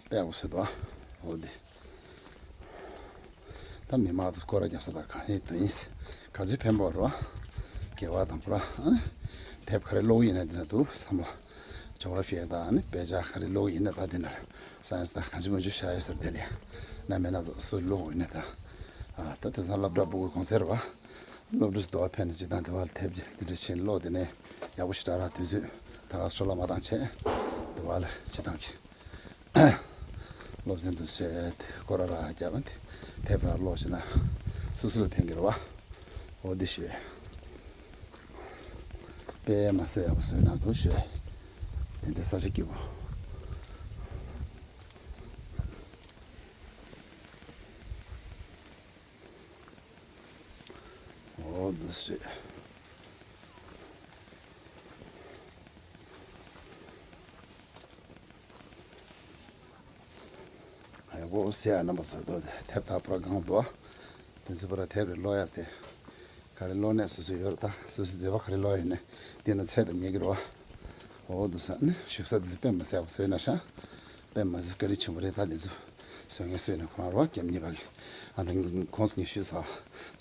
དཔེ་ཡག་པོ་བཟོས་འདུག་ཨ། འོ་འདི། ད་མི་མང་དུ་སྐོར་ར་རྒྱབ་ས་ལ་གང་ཡིན་དོན་ཡིན། ག་ཚོད་ཕན་པ་རོ། དགེ་བ་དང་པོ་ར། ཨ། དེབ་ག་རེ་ཀློག་ཡིན་ན་འདི་ན་འདུག་བསམ་པ། ཇོ་ག་ར་ཕི་ཡ་དང་ཨ་ནི་དཔེ་ཆ་ག་རེ་ཀློག་ཡིན་ན་ད་འདི་ན་སའེན་སི་དང་གང་ཅི་མང་ཅི་བཞག་ཡོད་ས་དེ་ལ་ཡ། ན་མེད་ན་ཚོ་སུ་ཀློག་ཡིན་ན་ད། ཨ། ད་དེང་སང་སློབ་གྲྭ་ཕྲུ་གུ་གུང་སེང་རེད་བ། སློབ་ཕྲུག་ཚོ་འདུག་བ། ཕེབས་ནས་སྤྱིར་བཏང་དེ་བ་ལ་དེབ་ཀྱི་འདི་འདྲ་ཕྱིན་ཀློག་དེ་ནས་ཡག་པོ་ཞེ་དྲག་རག་དུས་ཚོད་ད་ག་སོ་ལ་མ་བཏང་བྱས་དེ་བ་ལ་སྤྱིར་བཏང་གི་སློབ་ཚན་དུ་བྱས་ཏེ་སྐོར་ར་ར་རྒྱབ་པ་དེ་དེབ་ར་ཀློག་བྱས་ན་སོ་སོ་ལ་ཕན་གི་རེད་བ། འོ་འདི་ཞུ། དཔེ་མ་སྲིད་ཡག་པོ་བཟོས་གནང་འདུག་ཞུ། དེ་འདྲའི་ས་ཆ་སྐྱིད་པོ། འོ་འདུག་སེ་རེད། ཡག་པོ་ཟེར་ཡ་རྣམ་པ་ཚོ་འདུག་དེབ་ད་པུ་ར་གང་འདུག་དེ་ཚོ་པུ་ར་དེབ་རེ་ཀློག་ཡ་དེ། ག་རེ་ཀློག་ནས་སོ་སོ་ཡོད་རེད་ད། སོ་སོའི་འདོད་པ་ག་རེ་ཀློག་ཡོད་ནས་འདི་ན་ཚད་དང་ཉེ་གི་རེད་བ། འོ་འདུག་ས་ནི་བཞུགས་ས་འདི་ཚོ་དཔེ་མ་སྲིད་ཡག་པོ་བཟོས་ན་ཤག་དཔེ་མ་སྲིད་བཀའ་དྲིན་ཆེན་པོ་རེད། ད་འདི་ཚོ་བཟོ་མཁན་བཟོས་ནས་ཁོ་རང་རེད་བ། ཀེམ་གཉིས་པ་གི། ཨ་ད་ཁོང་ཚོ་ཉི་ཤུ་ཚར།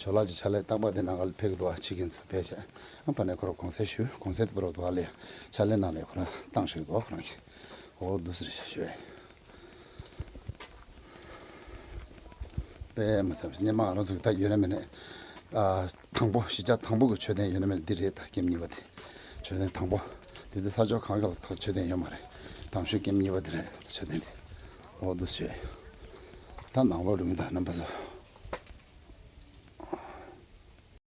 ཇོ་ལགས་ཀྱི་ཕྱག་ལས་རྟག་པར་དེ་ནང་ལ་ཕེབས་ཀྱི་འདུག་བ། ཕྱི་རྒྱལ་ཚོ་ཕེབས་བྱས། ཨ་ཕ་ནས་ཁོ་རང་གུང་སེང་ཞུས། གུང་སེང་དེ་པུ་ར་འདུག་བ་ལས་ཕྱག་ལས་ནང་ལས་ཁོ་རང་བཏང་ཤོག་འདུག་བ་ཁོ་རང་གི། འོ་འདུག་སེ་ཞུས། དཔེ་མ་ཚབ་སྙན་མ་ང་རང་ཚོ་གི་ད་ཡོད་ན་མེད་ན། ཨ། དང་པོ་གཞིས་ཆགས་དང་པོ་གི་མཆོད་རྟེན་ཡོད་ན་མེད་ན་འདི་རེད། ད་ཀེམ་གཉིས་པ་དེ་མཆོད་རྟེན་དང་པོ། དེ་དུས་ས་ཕྱོགས་གང་ག་ལ་ད་མཆོད་རྟེན་ཡོད་མ་རེད། དང་ཤོས་ཀེམ་གཉིས་པ་དེ་རེད། མཆོད་རྟེན་དེ་འོ་འདུག་སེ། ད་ནང་ལོགས་འགྲོ་གི་ད་རྣམ་པ་ཚོ།